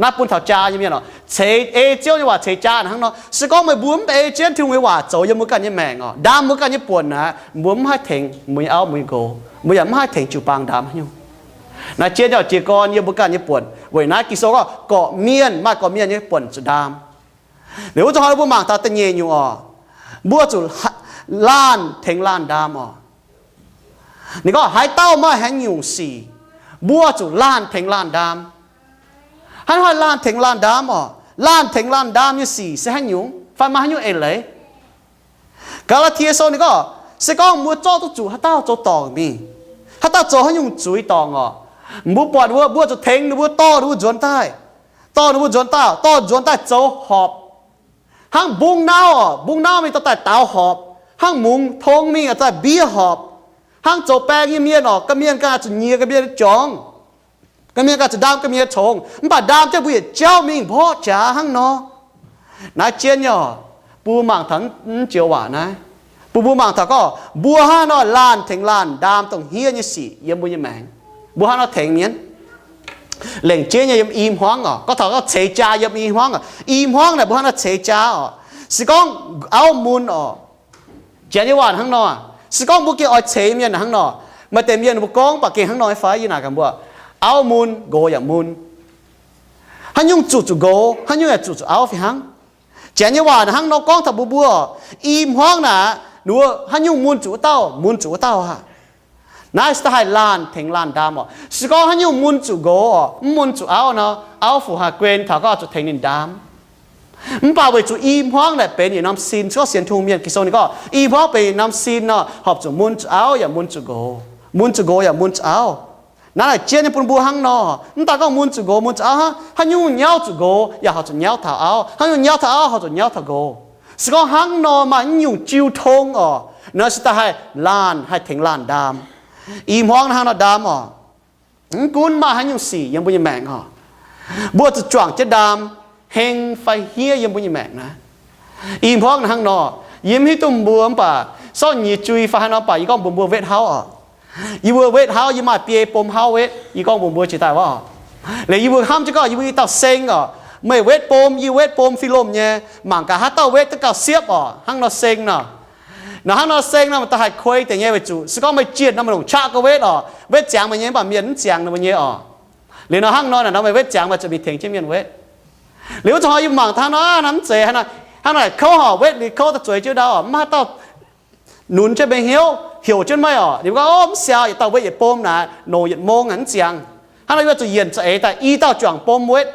Naaiv bun taux jaa nyei mienh oc, ceix ei Ziouv nyei waac ceix jaa hnangv nor. Se gorngv meih mbuo mv ei jienv Tin-Hungh nyei waac zoux yiem mbuo ganh nyei maengc oc, ndaam mbuo ganh nyei buonc naaic, mbuo mv haih tengx mbuo nyei auv mbuo nyei nqox, mbuo yaac mv haih tengx jiu-baang ndaam haaix nyungc. Naaiv jienv nyei oc, jiez gorn yiem mbuo ganh nyei buonc. Weic naaiv Ging-Sou gorngv gorqv-mienh maaih gorqv-mienh nyei buonc zuqc ndaam. Liuz wuov zanc hnoi mbuo mangc taux da'nyeic nyungc oc, mbuo zuqc laanh tengx laanh ndaam oc. Ninh gorngv haaix dauh maaih haaix nyungc sic, mbuo zuqc laanh tengx laanh ndaam. Hnangv haaix laanh tengx laanh ndaam oc? Laanh tengx laanh ndaam nyei sic se haaix nyungc? Fai maaih haaix nyungc eix leiz? Gaa^laa^tie Sou ninh gorngv, se gorngv mbuo zorqv duqv zuqc haaix dauh zoux dorngc mingh, haaix dauh zoux haaix nyungc zuiz dorngc oc, mbuo buatc wuov, mbuo zuqc tengx ninh mbuo dorh ninh mbuo nzuonx daaih, dorh ninh mbuo nzuonx daaih, dorh nzuonx daaih zoux horpc. Hnangv mbungv nauv oc, mbungv nauv mingh dorh daaih daaux horpc. Hnangv mungz tong mingh daaih mbiev horpc. Hnangv zoux baeng nyei mienh oc, ga'mienh ganh zuqc nyiex ga'mienh nyei jorngx. Ga'mienh ganh zuqc ndaam ga'mienh nyei congx, mv baac ndaam jienv mbuo yietc jauv mingh mborqv jaax hnangv nor. Naaiv jienv nyei oc, bun mbuo mangc taux naaiv joux waac naaiv. Bun mbuo mangc taux gorngv mbuo hnangv nor laanh tengx laanh ndaam dongh hniev nyei sic yiem mbuo nyei maengc. Mbuo hnangv nor tengx mienh. Lengc jeiv nyei yiem i hmuangv oc, gorngv taux gorngv ceix jaa yiem i hmuangv oc. I hmuangv naaic mbuo hnangv nor ceix jaa oc. Se gorngv auv mun oc, janx nyei waac hnangv nor, se gorngv mbuo gengh oix ceix mienh hnangv nor, maaih deix mienh mbuo gorngv mv baac gengh hnangv nor fai? Yie naaic gaax mbuo, auv mun, nqox yaac mun. Haaix nyungc zuqc zuqc nqox, haaix nyungc yaac zuqc zuqc auv fih hnangv. Janx nyei waac hnangv nor gorngv taux mbuo mbuo, i hmuangv naaic, haaix nyungc mun zuqc wuov dauh, mun zuqc wuov dauh aqv. Naaiv se da'haih laanh tengx laanh ndaam oc. Se gorngv haaix nyungc mun zuqc nqox oc, mv mun zuqc auv nor, auv fu haih guen taux gorngv zuqc tengx ninh ndaam. Mv baac weic zuqc i hmuangv naaic benx yietc norm sin, se gorngv sienx Tin-Hungh mienh, Ging-Sou ninh gorngv i hmuangv benx yietc norm sin nor, horpc zuqc mun zuqc auv yaac mun zuqc nqox, mun zuqc nqox yaac mun zuqc auv. Naaiv naaic jienv nyei bun mbuo hnangv nor, mv daan gorngv mun zuqc nqox mun zuqc auv hnangv, haaix nyungc nyauv zuqc nqox yaac horpc zuqc nyauv taux auv, haaix nyungc nyauv taux auv horpc zuqc nyauv taux nqox. Se gorngv hnangv nor maaih naaiv nyungc jiu tong oc, naaiv se da'haih laanh haih tengx laanh ndaam. I hmuangv naaiv hnangv nor ndaam oc. Mv gunv maaih haaix nyungc sic yiem mbuo nyei maengc oc, mbuo zuqc juangc jienv ndaam, heng fai hniev yiem mbuo nyei maengc naaiv. I hmuangv naaiv hnangv nor, yie mv hiuv duqv mbuo mv baac sortv nyiex jui fai haaix nor, mv baac yie gorngv mbuox mbuo wetv hlauv oc. Yie mbuo wetv hlauv, yie maaih biei bom hlauv wetv, yie gorngv mbuox mbuo jiex daaih wuov oc. Liuz yie mbuo hnamv jienv gorngv yie mbuo i dauh seng oc, meih wetv bom, yie wetv bom fih lomh nyei, mangc gaax haaix dauh wetv duqv gauh siepv oc, hnangv nor seng nor. Nor hnangv nor seng nor, da'haih kuei deix nyei weic zuqc se gorngv meih jienh nor, meih longc qaqv gauh wetv oc, wetv ziangx meih nyei mv baac mienh mv ziangx ninh mbuo nyei oc. Liuz nor hnangv nor naaic nor meih wetv ziangx meih zuqc mingh tengx jienv mienh wetv. Liuz wuov zanc hnoi yie mangc taux hnangv nor, hnangv mv zeiz hnangv naaic, hnangv naaic kouv horpc wetv liuz kouv daaih zueiz jienv ndau oc, mv maaih haaix dauh nunz jienv meih hnyouv, heuc jienv meih oc. Ninh mbuo gorngv, o, mv siaaux, yietc dauh wetv yietc bom naaic, longc yietc mong aqv, mv ziangx. Hnangv nor yie zuqc yienc za'eix daaih i dauh juangc bom wetv.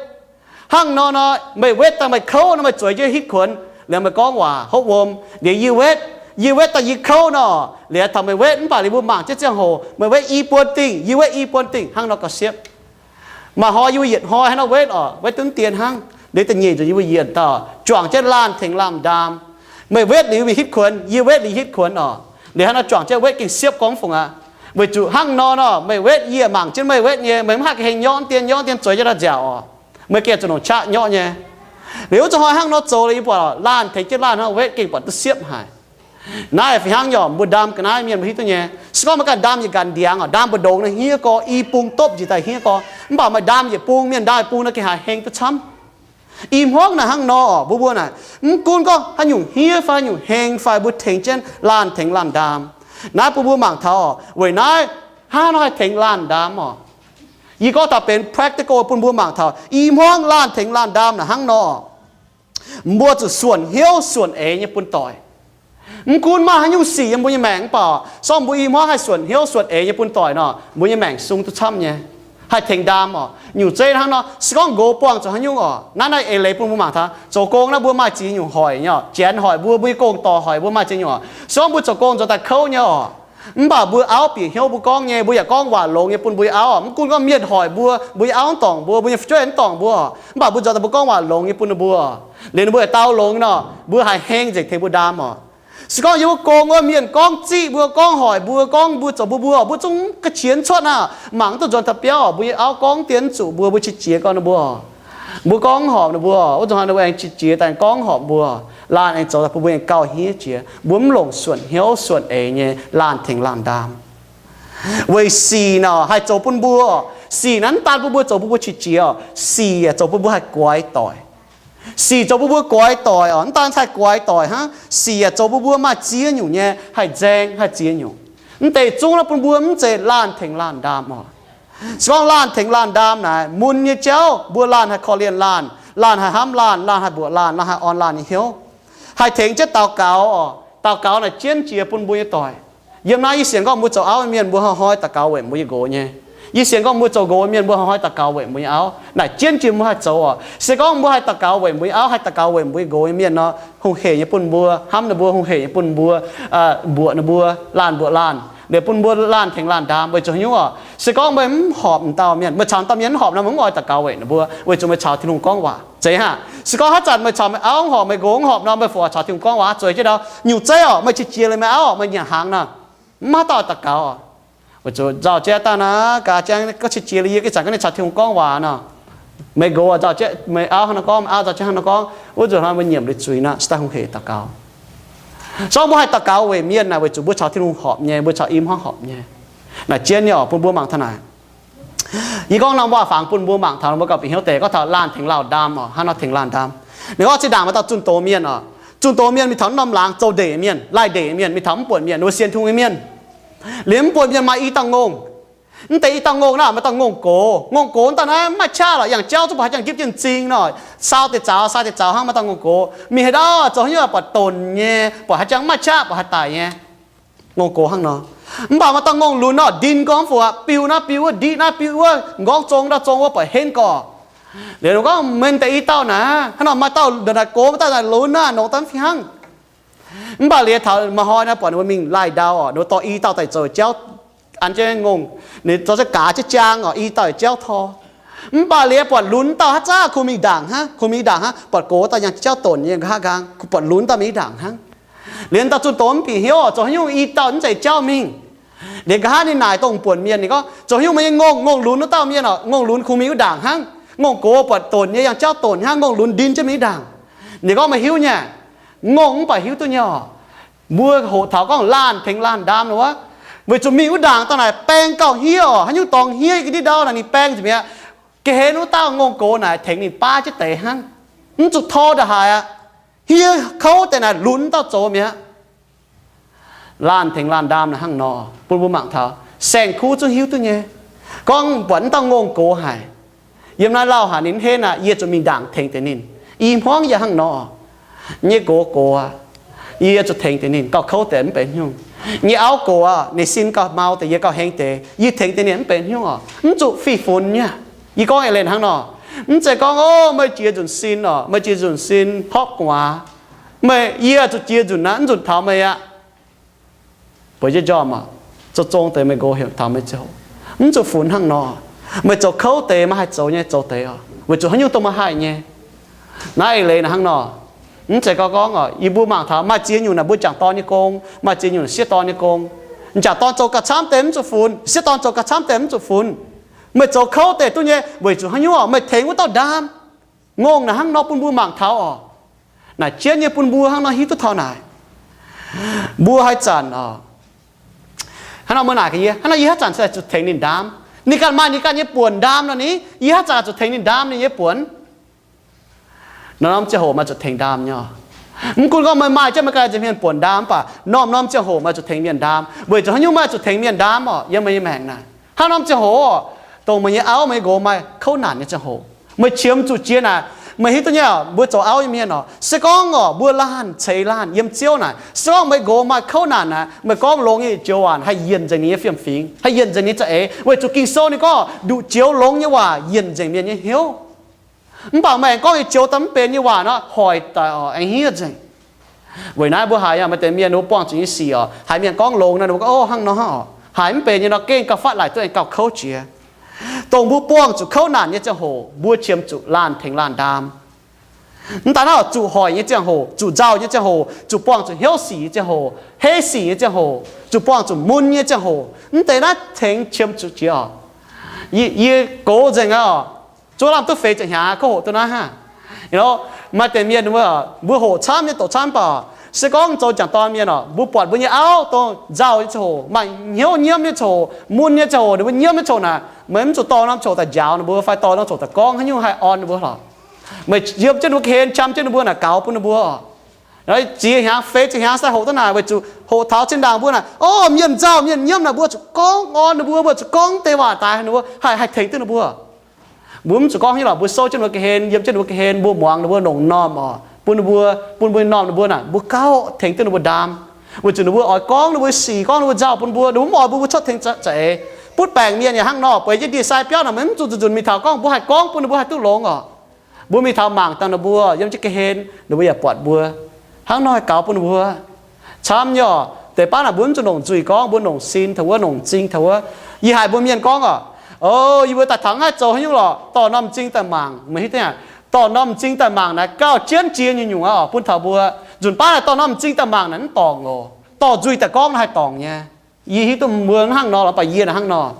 Hnangv nor nor meih wetv daaih meih kouv nor, meih zueiz jienv hitv kuonx, liuz meih gorngv waac hopv wuom, liuz yie wetv, yie wetv daaih yie kouv nor, liuz taux meih wetv mv baac liuz mbuo mangc jienv ziangh hoc meih wetv i buon dingh, yie wetv i buon dingh, hnangv nor gauh siepv. Maaih hnoi yie mbuo yietc hnoi hnangv nor wetv oc, wetv duqv dien hnangv. Liuz da'nyeic nzunc yie mbuo yienc dauh juangc jienv laanh tengx laanh ndaam. Meih wetv liuz meih hitv kuonx, yie wetv liuz hitv kuonx oc. Liuz hnangv nor juangc jienv wetv gengh siepv gorngv fungc aqv. Weic zuqc hnangv nor nor meih wetv yie mangc jienv meih wetv nyei, meih mv haih ga'heng nyorqv dien nyorqv dien zueiz jienv ndau nziaauc oc. Meih gengh zuqc longc qaqv nyorqv nyei. Liuz wuov zanc hnoi hnangv nor zoux liuz yie buatc laanh tengx jienv laanh hnangv wetv gengh buatc duqv siepv haic. Naaiv fih hnangv nyei oc, mbuo ndaam ga'naaiv mienh mbuo hiuv duqv nyei. Se gorngv meih ganh ndaam yietc ganh ndiangx oc, ndaam mbu'ndongx naaiv hniev gorx, i bung dopv njiec daaih hniev gorx, mv baac meih ndaam yietc bung, mienh ndaam yietc bung naaiv gengh haih heng duqv camv. I hmuangv naaic hnangv nor oc, mbuo mbuo naaic mv gunv gorngv haaix nyungc hniev fai haaix nyungc heng fai, mbuo tengx jienv laanh tengx laanh ndaam. Naaiv bun mbuo mangc taux oc, weic naaiv hnangv nor haih tengx laanh ndaam oc. Yie gorngv taux benx practical bun mbuo mangc taux, i hmuangv laanh tengx laanh ndaam naaic hnangv nor. Mbuo zuqc suonc hnyouv suonc eix nyei bun doic. Mv gunv maaih haaix nyungc sic yiem mbuo nyei maengc mv baac, se gorngv mbuo i hmuangv haih suonc hnyouv suonc eix nyei bun doic nor, mbuo nyei maengc sung duqv camv nyei. Haih tengx ndaam oc. Nyungc zeiv hnangv nor, se gorngv nqox buangh zuqc haaix nyungc oc, naaiv naaiv eix leiz bun mbuo mangc taux, zoux gong naaiv mbuo maaih ziex nyungc hoic nyei oc. Janx hoic mbuo, mbuo nyei gong-dorc hoic mbuo, maaih ziex nyungc oc. Se gorngv mbuo zoux gong zoux daaih kouv nyei oc, mv baac mbuo auv bieqc hnyouv mbuo gorngv nyei, mbuo yaac gorngv waac longx nyei bun mbuo nyei auv oc. Mv gunv gorngv mienh hoic mbuo, mbuo nyei auv mv dorngc mbuo, mbuo nyei fu'jueiv mv dorngc mbuo oc, mv baac mbuo nzuonx daaih mbuo gorngv waac longx nyei bun ninh mbuo oc. Liuz ninh mbuo yaac dau longx nor, mbuo haih heng nzengc tengx mbuo ndaam oc. Se gorngv yie mbuo gong wuov mienh gorngv ziqv mbuo, gorngv hoic mbuo, gorngv mbuo zoux mbuo mbuo oc, mbuo zungv ga'qiex cuotv aqv, mangc mv duqv nzuonx taux biauv oc. Mbuo nyei auv gorngv dien zuqc mbuo, mbuo qiex jiez gorngv ninh mbuo oc. Mbuo gorngv horpc ninh mbuo oc. Wuov zanc hnoi ninh mbuo aengx qiex jiez daaih gorngv horpc mbuo. Laanh aengx zoux daaih bun mbuo aengx gauh hniev jiex. Mbuo mv longc suonc hnyouv suonc eix nyei laanh tengx laanh ndaam. Weic sic nor haih zoux bun mbuo, sic naaiv mv daan bun mbuo zoux bun mbuo qiex jiez oc, sic yaac zoux bun mbuo haih goix doic. Sic zoux bun mbuo goix doic oc, mv daan haih goix doic hnangv, sic yaac zoux bun mbuo maaih ziex nyungc nyei haih nzaeng haih ziex nyungc. Mv deix zungv naaiv bun mbuo mv zeiz laanh tengx laanh ndaam oc. Se gorngv laanh tengx laanh ndaam naaic, mun nyei jauv mbuo laanh haih korv-lienh laanh, laanh haih hnamv laanh, laanh haih mbuoqc laanh, laanh haih orn laanh nyei hnyouv. Haih tengx jienv daux gaux oc. Daux gaux naaic jienv jiex bun mbuo nyei doic. Yiem naaiv yie sienx gorngv mbuo zoux auv mienh mbuo hnoi-hnoi daux gaux weic mbuo nyei nqox nyei. Yie sienx gorngv mbuo zoux nqox mienh mbuo haih daux gaux weic mbuo nyei auv. Naaic jienv jiex mbuo haih zoux oc. Se gorngv mbuo haih daux gaux weic mbuo nyei auv, haih daux gaux weic mbuo nyei nqox nyei mienh nor, hungh hec nyei bun mbuo, hnamv ninh mbuo, hungh hec nyei bun mbuo, mbuoqc ninh mbuo, laanh mbuoqc laanh, liuz bun mbuo laanh tengx laanh ndaam. Weic zuqc haaix nyungc oc? Se gorngv meih mv horpc m'dauh mienh, meih caux dauh mienh mv horpc nor, meih mv oix daux gaux weic ninh mbuo, weic zuqc meih caux Tin-Hungh gorngv waac. Zeiz hnangv. Se gorngv haaix zanc meih caux meih auv mv horpc, meih nqox mv horpc nor, meih fu oix caux Tin-Hungh gorngv waac zueiz jienv ndau. Nyungc zeiv oc, meih qiex jiez liuz meih auv oc, meih nyanc hnaangx nor, mv maaih dauh daux gaux oc. Weic zuqc nzauh jatv daaih naaic, gaax jang gorngv qiex jiez liuz yie ih zanc gorngv ninh caux Tin-Hungh gorngv waac nor, meih nqox nzauh jatv meih auv hnangv nor gorngv, meih auv nzauh jatv hnangv nor gorngv, wuov nzunc hnoi meih nyiemc liuz zuiz nor, se daaih hungh hec daux gaux. Se gorngv mbuo haih daux gaux weic mienh naaic, weic zuqc mbuo caux Tin-Hungh horpc nyei, mbuo caux i hmuangv horpc nyei. Naaic jienv nyei oc, bun mbuo mangc taux naaic. Yie gorngv norm waac-fangx bun mbuo mangc taux, mbuo gauh bieqc hnyouv deix. Gorngv taux laanh tengx laanh ndaam oc, hnangv nor tengx laanh ndaam. Ninh gorngv zinh ndaangc maaih dauh zunh doz mienh oc. Zunh doz mienh mingh taux norm laangz zoux ndeic mienh, laih ndeic mienh, mingh taux mv buonc mienh, ninh mbuo sienx Tin-Hungh nyei mienh. Liuz mv buonc mienh maaih i dauh ngongh. Mv deix i dauh ngongh naaic maaih dauh ngongh gox. Ngongh gox dauh naaiv mv maaih qaqv lorqc, yangh jauv zungv buatc haaix jangx njipv jienv m'zing nor, sau deix zaux, sai deix zaux hnangv, maaih dauh ngongh gox. Mingh haaix ndau zoux haaix nyungc buatc donc nyei, buatc haaix jangx mv maaih qaqv, buatc haaix daic nyei. Ngongh gox hnangv nor. Mv baac maaih dauh ngongh lunx nor, ndin gorngv mv fungc, biu naaiv biu wuov, ndiqv naaiv biu wuov, m'nqorngv zong ndau zong wuov, buatc henv gorqv. Liuz ninh gorngv, mv deix i dauh naaic, hnangv nor maaih dauh ndongc naaic gox, maaih dauh naaic lunx naaic, nongx daaih mv fih hnangv. Mv baac liuz taux maaih hnoi naaiv buatc ninh mbuo mingh laih ndau oc, ninh mbuo dorh i dauh daaih zoux jauv, an jienv ngongh, ninh zoux za'gaax jienv jaang oc, i dauh jauv tor. Mv baac liuz buatc lunx dauh haaix zanc kuh mingh ndaangc hnangv, kuh mingh ndaangc hnangv, buatc gox dauh yangh jauv donc nyei nqa'haav nqaang, kuh buatc lunx dauh mingh ndaangc hnangv. Liuz dauh zunh doz mv bieqc hnyouv oc, zoux haaix nyungc i dauh mv zeiz jauv mingh. Liuz nqa'haav ninh naaic dongh buonc mienh, ninh gorngv, zoux haaix nyungc meih nyei ngongh, ngongh lunx wuov dauh mienh oc, ngongh lunx kuh mingh wuov ndaangc hnangv, ngongh gox buatc donc nyei yangh jauv donc hnangv, ngongh lunx ndin jienv mingh wuov ndaangc. Ninh gorngv, meih hiuv nyei, ngongh mv baac hiuv duqv nyei oc. Mbuo hoqc taux gorngv laanh tengx laanh ndaam nor wuov, weic zuqc mingh wuov ndaangc dauh naaic baeng gauh hniev oc, haaix nyungc dorngx hniev ga'ndiev ndau naaic ninh baeng nzengc mi'aqv. Ga'hlen wuov dauh ngongh gox naaic tengx ninh baav jienv deix hnangv, mv zuqc tor ndongc haaix aqv. Hniev kouv deix naaic lunx dauh zoux mi'aqv. Laanh tengx laanh ndaam naaic hnangv nor, bun mbuo mangc taux saeng-kuv zungv hiuv duqv nyei. Gorngv buatc wuov dauh ngongh gox haic, yiem naaiv lauh haic, ninh mv henv aqv, yie zuqc mingh ndaangc tengx deix ninh. I hmuangv yaac hnangv nor, nyei gox gox aqv, yie zuqc tengx deix ninh. Gauh kouv deix mv benx haaix nyungc. Nyei auv gox aqv, ninh sin gauh mau deix, yie gauh heng deix, yie tengx deix ninh mv benx haaix nyungc oc. Mv zuqc fih funx nyei. Yie gorngv eix leiz hnangv nor. Mv zeiz gorngv, o, meih jiex nzunc sin oc, meih jiex nzunc sin hopv gu'nguaaz, meih, yie zuqc jiex nzunc naaiv, mv nzunc taux meih aqv. Bueix jienv njormh oc, zoux zong deix meih nqox heuc taux meih ziangh hoc. Mv zuqc funx hnangv nor. Meih zoux kouv deix, meih haih zoux nyei zoux deix oc, weic zuqc haaix nyungc dongh meih haih nyei. Naaiv eix leiz naaic hnangv nor. Mv zeiz gorngv gorngv oc, yie mbuo mangc taux maaih ziex nyungc naaic mbuo jangc dorn nyei gong, maaih ziex nyungc sieqv dorn nyei gong. M'jangc dorn zoux gauh camv deix mv zuqc funx, sieqv dorn zoux gauh camv deix mv zuqc funx. Meih zoux kouv deix duqv nyei, weic zuqc haaix nyungc oc? Meih tengx wuov dauh ndaam. Ngongh naaic hnangv nor bun mbuo mangc taux oc. Naaic jienv nyei bun mbuo hnangv nor hiuv duqv taux naaic. Mbuo haaix zanc oc, hnangv nor meih naaic gaax yie, hnangv nor yie haaix zanc zuqc tengx ninh ndaam? Ninh ganh maaih ninh ganh nyei buonc ndaam nor ni, yie haaix zanc zuqc tengx ninh ndaam ninh nyei buonc? Norm-norm ziangh hoc meih zuqc tengx ndaam nyei oc. Mv gunv gorngv meih maaih jienv meih ganh nza'hmien buonc ndaam, mv baac norm-norm ziangh hoc meih zuqc tengx mienh ndaam. Weic zuqc haaix nyungc meih zuqc tengx mienh ndaam oc? Yiem meih nyei maengc naaic, hnangv norm ziangh hoc oc, dongh meih nyei auv meih nyei nqox maaih kouv naanc nyei ziangh hoc, meih qiemx zuqc jiex naaic, meih hiuv duqv nyei oc, mbuo zoux auv nyei mienh oc, se gorngv oc mbuo laanh ceix laanh yiem Ziouv naaic, se gorngv meih nqox maaih kouv naanc naaic, meih gorngv longx nyei joux waac haih yienc nzengc ninh nyei fiem-fingx, haih yienc nzengc ninh za'eix, weic zuqc Ging-Sou ninh gorngv nduqc joux longx nyei waac yienc nzengc mienh nyei hnyouv. Mv baac meih aengx gorngv nyei joux daaih mv benx nyei waac nor, hoic daaih oc, aengx hniev nzengc. Weic naaiv mbuo haiz maaih deix mienh ninh mbuo buangh zuqc nyei sic oc, haiz mienh gorngv longx nor, ninh mbuo gorngv, o, hnangv nor oc. Haiz mv benx nyei nor, gengh gauh fatv laaic duqv, aengx gauh kouv jiex. Dongh mbuo buangh zuqc kouv naanc nyei ziangh hoc, mbuo qiemx zuqc laanh tengx laanh ndaam. Mv daaih naaiv oc, zuqc hoic nyei ziangh hoc, zuqc nzauh nyei ziangh hoc, zuqc buangh zuqc hnyouv sic nyei ziangh hoc, heiv sic nyei ziangh hoc, zuqc buangh zuqc mun nyei ziangh hoc, mv deix naaiv tengx qiemx zuqc jiex oc. Yie, yie gox nzengc aqv oc. Zuov lamh duqv feix ziepc hnyangx kouv hoqc duqv naaiv hnangv. Maaih deix mienh mbuo, mbuo hoqc camv nyei doqc camv baac, se gorngv zoux jangc dorn mienh oc, mbuo buatc mbuo nyei auv dongh nzauh nyei ziangh hoc, maaih hnyouv nyiemv nyei ziangh hoc, mun nyei ziangh hoc, ninh mbuo nyiemv nyei ziangh hoc naaic, meih mv zuqc dorh norm ziangh hoc daaih njaaux ninh mbuo fai dorh norm ziangh hoc daaih gorngv haaix nyungc haih orn ninh mbuo lorqc. Meih yiem jienv ninh mbuo ga'hlen, qam jienv ninh mbuo naaic, gaux bun ninh mbuo oc. Ziex hnyangx feix ziepc hnyangx se hoqc duqv naaic, weic zuqc hoqc taux zinh ndaangc mbuo naaic, o, mienh nzauh mienh nyiemv naaic, mbuo zuqc gorngv orn ninh mbuo, mbuo zuqc gorngv deix waac daaih ninh mbuo, haih, haih tengx duqv ninh mbuo. Mbuo mv zuqc gorngv hnyouv lorqc, mbuo souv jienv ninh mbuo ga'hlen, yiem jienv ninh mbuo ga'hlen, mbuo muangx ninh mbuo longc m'normh oc, bun ninh mbuo, bun mbuo m'normh ninh mbuo naaic, mbuo gauh tengx duqv ninh mbuo ndaam. Weic zuqc ninh mbuo oix gorngv ninh mbuo sic, gorngv ninh mbuo nzauh bun mbuo, ninh mbuo mv oix mbuo, mbuo cuotv tengx za'eix. Butv baengc mienh yaac hnangv nor, bueix jienv ndie-sai biauv naaic, meih mv zuqc nzuqc nzuqc mingh taux gorngv mbuo haih gorngv bun ninh mbuo haih duqv longx oc. Mbuo mingh taux mangc dangh ninh mbuo yiem jienv ga'hlen, ninh mbuo yaac buatc mbuo. Hnangv nor haih gaux bun ninh mbuo. Camv nyei oc. Deix baav naaic mbuo mv zuqc longc nzuih gorngv, mbuo longc sin taux wuov, longc m'zing taux wuov. Yie haiz mbuo mienh gorngv oc, o, yie mbuo daaih taux naaiv zoux haaix nyungc lorqc, dorh norm m'zing daaih mangc, meih hiuv duqv aqv. Dorh norm m'zing daaih mangc naaic gauh jienv jiex nyungc-nyungc aqv oc, bun taux mbuo. Nzunc baav naaic dorh norm m'zing daaih mangc naaic mv dorngc oc. Dorh nzuih daaih gorngv naaiv haih dorngc nyei. Yie hiuv duqv mbuo hnangv nor, mv baac yie hnangv nor.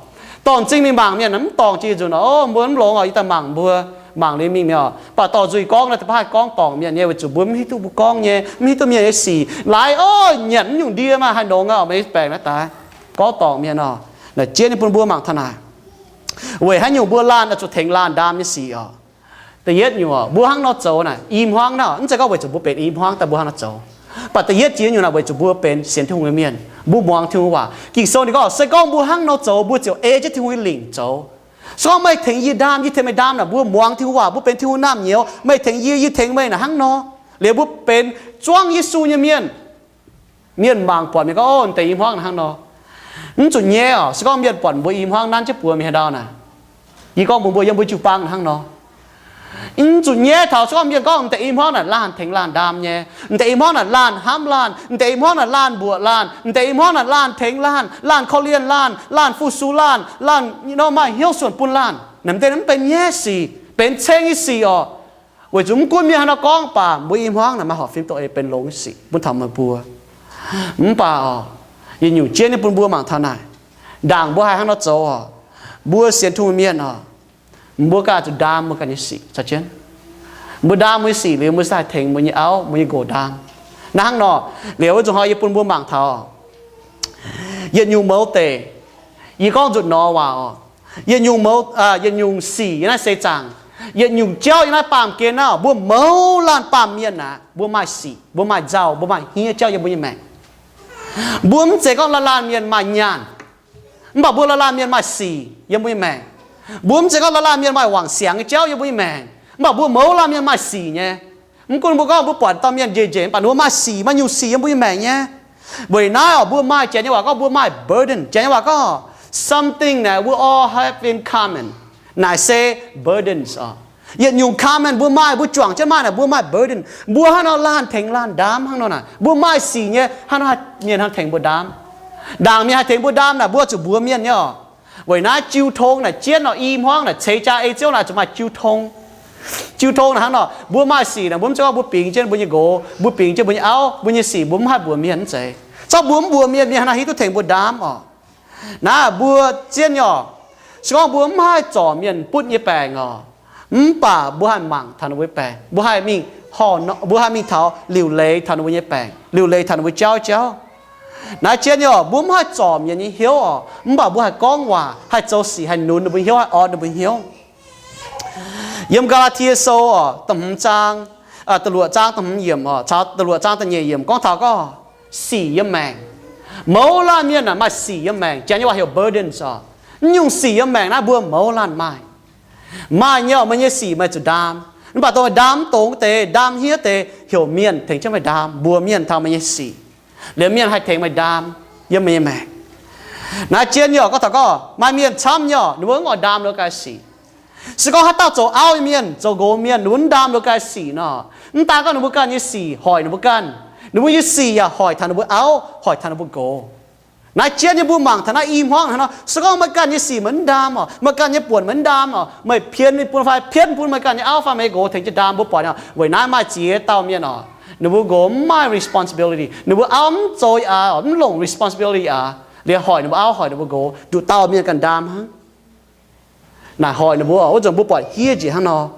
Dorh m'zing mingh mangc mienh mv dorngc jiex nzunc oc. O, mbuo mv longx oc, yie daaih mangc mbuo, mangc liuz mingh mi'aqv. Mv baac dorh nzuih gorngv naaiv da'faanh haih gorngv dorngc mienh nyei, weic zuqc mbuo mv hiuv duqv mbuo gorngv nyei, mv hiuv duqv mienh nyei sic. Laaix o, nyanc mv nyungc ndie maaih haih longx aqv, meih baengc naaiv daaih gorngv dorngc mienh oc. Naaic jienv nyei bun mbuo mangc taux naaic, weic haaix nyungc mbuo laanh oix zuqc tengx laanh ndaam nyei sic oc. Da'yietv nyungc oc, mbuo hnangv nor zoux naaic, i hmuangv naaiv, mv zeiz gorngv weic zuqc mbuo benx i hmuangv daaih mbuo hnangv nor zoux. Mv baac da'yietv jiex nyungc naaic weic zuqc mbuo benx sienx Tin-Hungh nyei mienh, mbuo muangx Tin-Hungh waac. Ging-Sou ninh gorngv se gorngv mbuo hnangv nor zoux, mbuo ziouc ei jienv Tin-Hungh nyei lingc zoux. Se gorngv meih tengx yie ndaam, yie tengx meih ndaam naaic, mbuo muangx Tin-Hungh waac, mbuo benx Tin-Hungh naamh nyouz, meih tengx yie, yie tengx meih naaic hnangv nor, liuz mbuo benx zuangv Yesu nyei mienh. Mienh mangc buatc mienh gorngv, o, m'deix i hmuangv naaic hnangv nor. Mv zuqc nyaiv oc. Se gorngv mienh buatc mbuo i hmuangv nanv jienv buoz mingh haaix ndau naaic, yie gorngv mbuox mbuo yiem mbuo jiu-baang naaic hnangv nor, mv zuqc nyaiv taux se gorngv mienh gorngv m'deix i hmuangv naaic laanh tengx laanh ndaam nyei, m'deix i hmuangv naaic laanh hnamv laanh, m'deix i hmuangv naaic laanh mbuoqc laanh, m'deix i hmuangv naaic laanh tengx laanh, laanh korv-lienh laanh, laanh fu-sux laanh, laanh nor maaih hnyouv suonc bun laanh. Naaic m'deix mv benx nyaiv sic, benx ceng nyei sic oc. Weic zuqc mv gunv mienh haaix nor gorngv baac mbuo i hmuangv naaic maaih horpc fim doqc eix benx longx nyei sic bun taux meih mbuo. Mv baac oc, yietc nyungc jienv nyei bun mbuo mangc taux naaic, ndaangc mbuo haih hnangv nor zoux oc. Mbuo sienx Tin-Hungh mienh oc, mbuo ganh zuqc ndaam mbuo ganh nyei sic caux jienv. Mbuo ndaam mbuo nyei sic liuz, mbuo se haih tengx mbuo nyei auv, mbuo nyei nqox ndaam. Naaiv hnangv nor, liuz wuov nzunc hnoi yie bun mbuo mangc taux yietc nyungc mouz deic. Yie gorngv nzutc nor waac oc, yietc nyungc mouz, yietc nyungc sic yiem naaiv seix zaangc, yietc nyungc jauv yiem naaiv baamh gen naaiv oc, mbuo mouz laanh baamh mienh aqv, mbuo maaih sic, mbuo maaih nzauh, mbuo maaih hniev jauv yiem mbuo nyei maengc. Mbuo mv zeiz gorngv laanh laanh mienh maaih nyaanh, mv baac mbuo laanh laanh mienh maaih sic yiem mbuo nyei maengc. Mbuo mv zeiz gorngv laanh laanh mienh maaih wangc siangx nyei jauv yiem mbuo nyei maengc, mv baac mbuo mouz laanh mienh maaih sic nyei. Mv gunv mbuo gorngv mbuo buatc dauh mienh njiec njiec, mv baac ninh mbuo maaih sic, maaih nyungc sic yiem mbuo nyei maengc nyei. Weic naaiv oc, mbuo maaih, Janx nyei waac gorngv mbuo maaih burden. Janx nyei waac gorngv something that we all have in common. Naaic se burdens oc. Yietc nyungc common mbuo maaih, mbuo juangc jienv maaih naaic, mbuo maaih burden. Mbuo hnangv nor laanh tengx laanh ndaam hnangv nor naaic, mbuo maaih sic nyei, hnangv nor mienh hnangv tengx mbuo ndaam. Ndaangc mienh haih tengx mbuo ndaam naaic, mbuo zuqc mbuox mienh nyei oc. Weic naaiv jiu tong naaic jienv oc, i hmuangv naaic ceix jaa ei Ziouv naaic zuqc maaih jiu tong. Jiu tong naaic hnangv nor, mbuo maaih sic naaic, mbuo mv zeiz gorngv mbuo bingx jienv mbuo nyei nqox, mbuo bingx jienv mbuo nyei auv, mbuo nyei sic mbuo mv haih mbuox mienh, mv zeiz. Zorqv mbuo mv mbuox mienh, mienh hnangv naaiv hiuv duqv tengx mbuo ndaam oc. Naaiv mbuo zien nyei oc. Se gorngv mbuo mv haih zorc mienh butv nyei baengc oc, mv baac mbuo haih mangc taux ninh mbuo nyei baengc, mbuo haih mingh horh, mbuo haih mingh taux liuc leiz taux ninh mbuo nyei baengc, liuc leiz taux ninh mbuo jauv jauv. Naaiv zien nyei oc, mbuo mv haih zorc mienh nyei hnyouv oc, mv baac mbuo haih gorngv waac, haih zoux sic, haih nunz ninh mbuo hnyouv, haih orn ninh mbuo hnyouv. Yiem Gaa^laa^tie Sou oc, da'hmz zaang, da'luoqc zaang da'hmz yiemc oc, caux da'luoqc zaang da'nyeic yiemc gorngv taux gorngv sic yiem maengc. Mouz laanh mienh aah, maaih sic yiem maengc. Janx nyei waac heuc burdens oc. Mv nyungc sic yiem maengc naaiv mbuo mouz laanh maaih. Maaih nyei oc, meih nyei sic meih zuqc ndaam. Mv baac dongh meih ndaam mv dongz deix, ndaam hniev deix, heuc mienh tengx jienv meih ndaam, mbuox mienh taux meih nyei sic, liemh mienh haih tengx meih ndaam yiem meih nyei maengc. Naaiv zien nyei oc, gorngv taux gorngv maaih mienh camv nyei oc, ninh mbuo mv oix ndaam ninh mbuo ganh sic. Se gorngv haaix dauh zoux auv nyei mienh, zoux nqox mienh, ninh mbuo mv ndaam ninh mbuo ganh sic nor, mv daan gorngv ninh mbuo ganh nyei sic hoic ninh mbuo ganh, ninh mbuo nyei sic yaac hoic taux ninh mbuo auv, hoic taux ninh mbuo nqox. Naaiv zien nyei mbuo mangc taux naaiv i hmuangv hnangv nor, se gorngv meih ganh nyei sic meih mv ndaam oc, meih ganh nyei buonc meih mv ndaam oc, meih pien ninh bun fai pien bun meih ganh nyei auv fai meih nqox tengx jienv ndaam, mbuo buatc nyei oc. Weic naaiv maaih ziex dauh mienh oc, ninh mbuo nqox mv maaih responsibility, ninh mbuo auv mv zoux aqv, mv longc responsibility aqv, liuz hoic ninh mbuo auv hoic ninh mbuo nqox, nduqc dauh mienh ganh ndaam hnangv. Naaic hoic ninh mbuo, wuov nzunc mbuo buatc hiev njiec hnangv nor.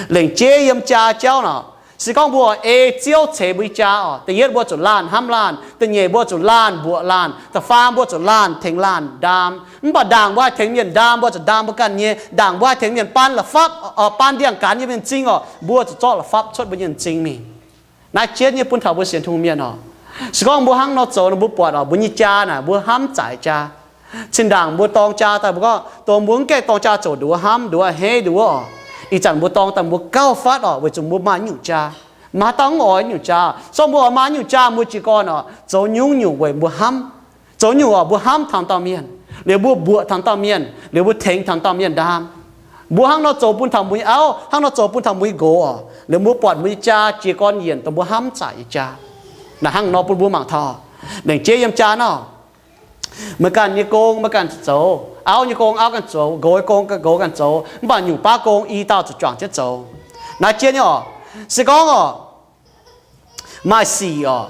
Lengc jeiv yiem jaa jauv nor, se gorngv mbuo ei Ziouv ceix mbuo nyei jaa oc, da'yietv mbuo zuqc laanh hnamv laanh, da'nyeic mbuo zuqc laanh mbuoqc laanh, da'faam mbuo zuqc laanh tengx laanh ndaam. Mv baac ndaangc mbuo haih tengx mienh ndaam, mbuo zuqc ndaam mbuo ganh nyei. Ndaangc mbuo haih tengx mienh baan la'fapv, baan ndiangx-gaanx yiem mienh m'zing oc, mbuo zuqc zorqv la'fapv cuotv mbuo nyei m'zing mingh. Naaiv jienv nyei bun taux mbuo sienx Tin-Hungh mienh oc. Se gorngv mbuo hnangv nor zoux nor, mbuo buatc oc, mbuo nyei jaa naaic mbuo hnamv zaic jaa. Zinh ndaangc mbuo dorng jaa daaih, mbuo gorngv dongh mbuo mv gaengh dorng jaa zoux nduov hnamv, nduov a'hneiv, nduov oc. Ih zanc mbuo dorng daaih mbuo gauh fatv oc, weic zuqc mbuo maaih nyungc jaa. Maaih haaix dauh mv oix nyungc jaa? Se gorngv mbuo oix maaih nyungc jaa, mbuo jiez gorn oc, zoux nyungc-nyungc weic mbuo hnamv. Zoux nyungc oc, mbuo hnamv taux dauh mienh. Liuz mbuo mbuoqc taux dauh mienh, liuz mbuo tengx taux dauh mienh ndaam. Mbuo hnangv nor zoux bun taux mbuo nyei auv, hnangv nor zoux bun taux mbuo nyei nqox oc. Liuz mbuo buatc mbuo nyei jaa jiez gorn yienc dongh mbuo hnamv zaqc nyei jaa. Naaiv hnangv nor bun mbuo mangc taux lengc jeiv yiem jaa naaiv, meih ganh nyei gong meih ganh zoux, auv nyei gong auv ganh zoux, nqox nyei gong nqox ganh zoux, mv baac nyungc baav gong i dauh zuqc juangc jienv zoux. Naaiv jien nyei oc. Se gorngv oc, maaih sic oc,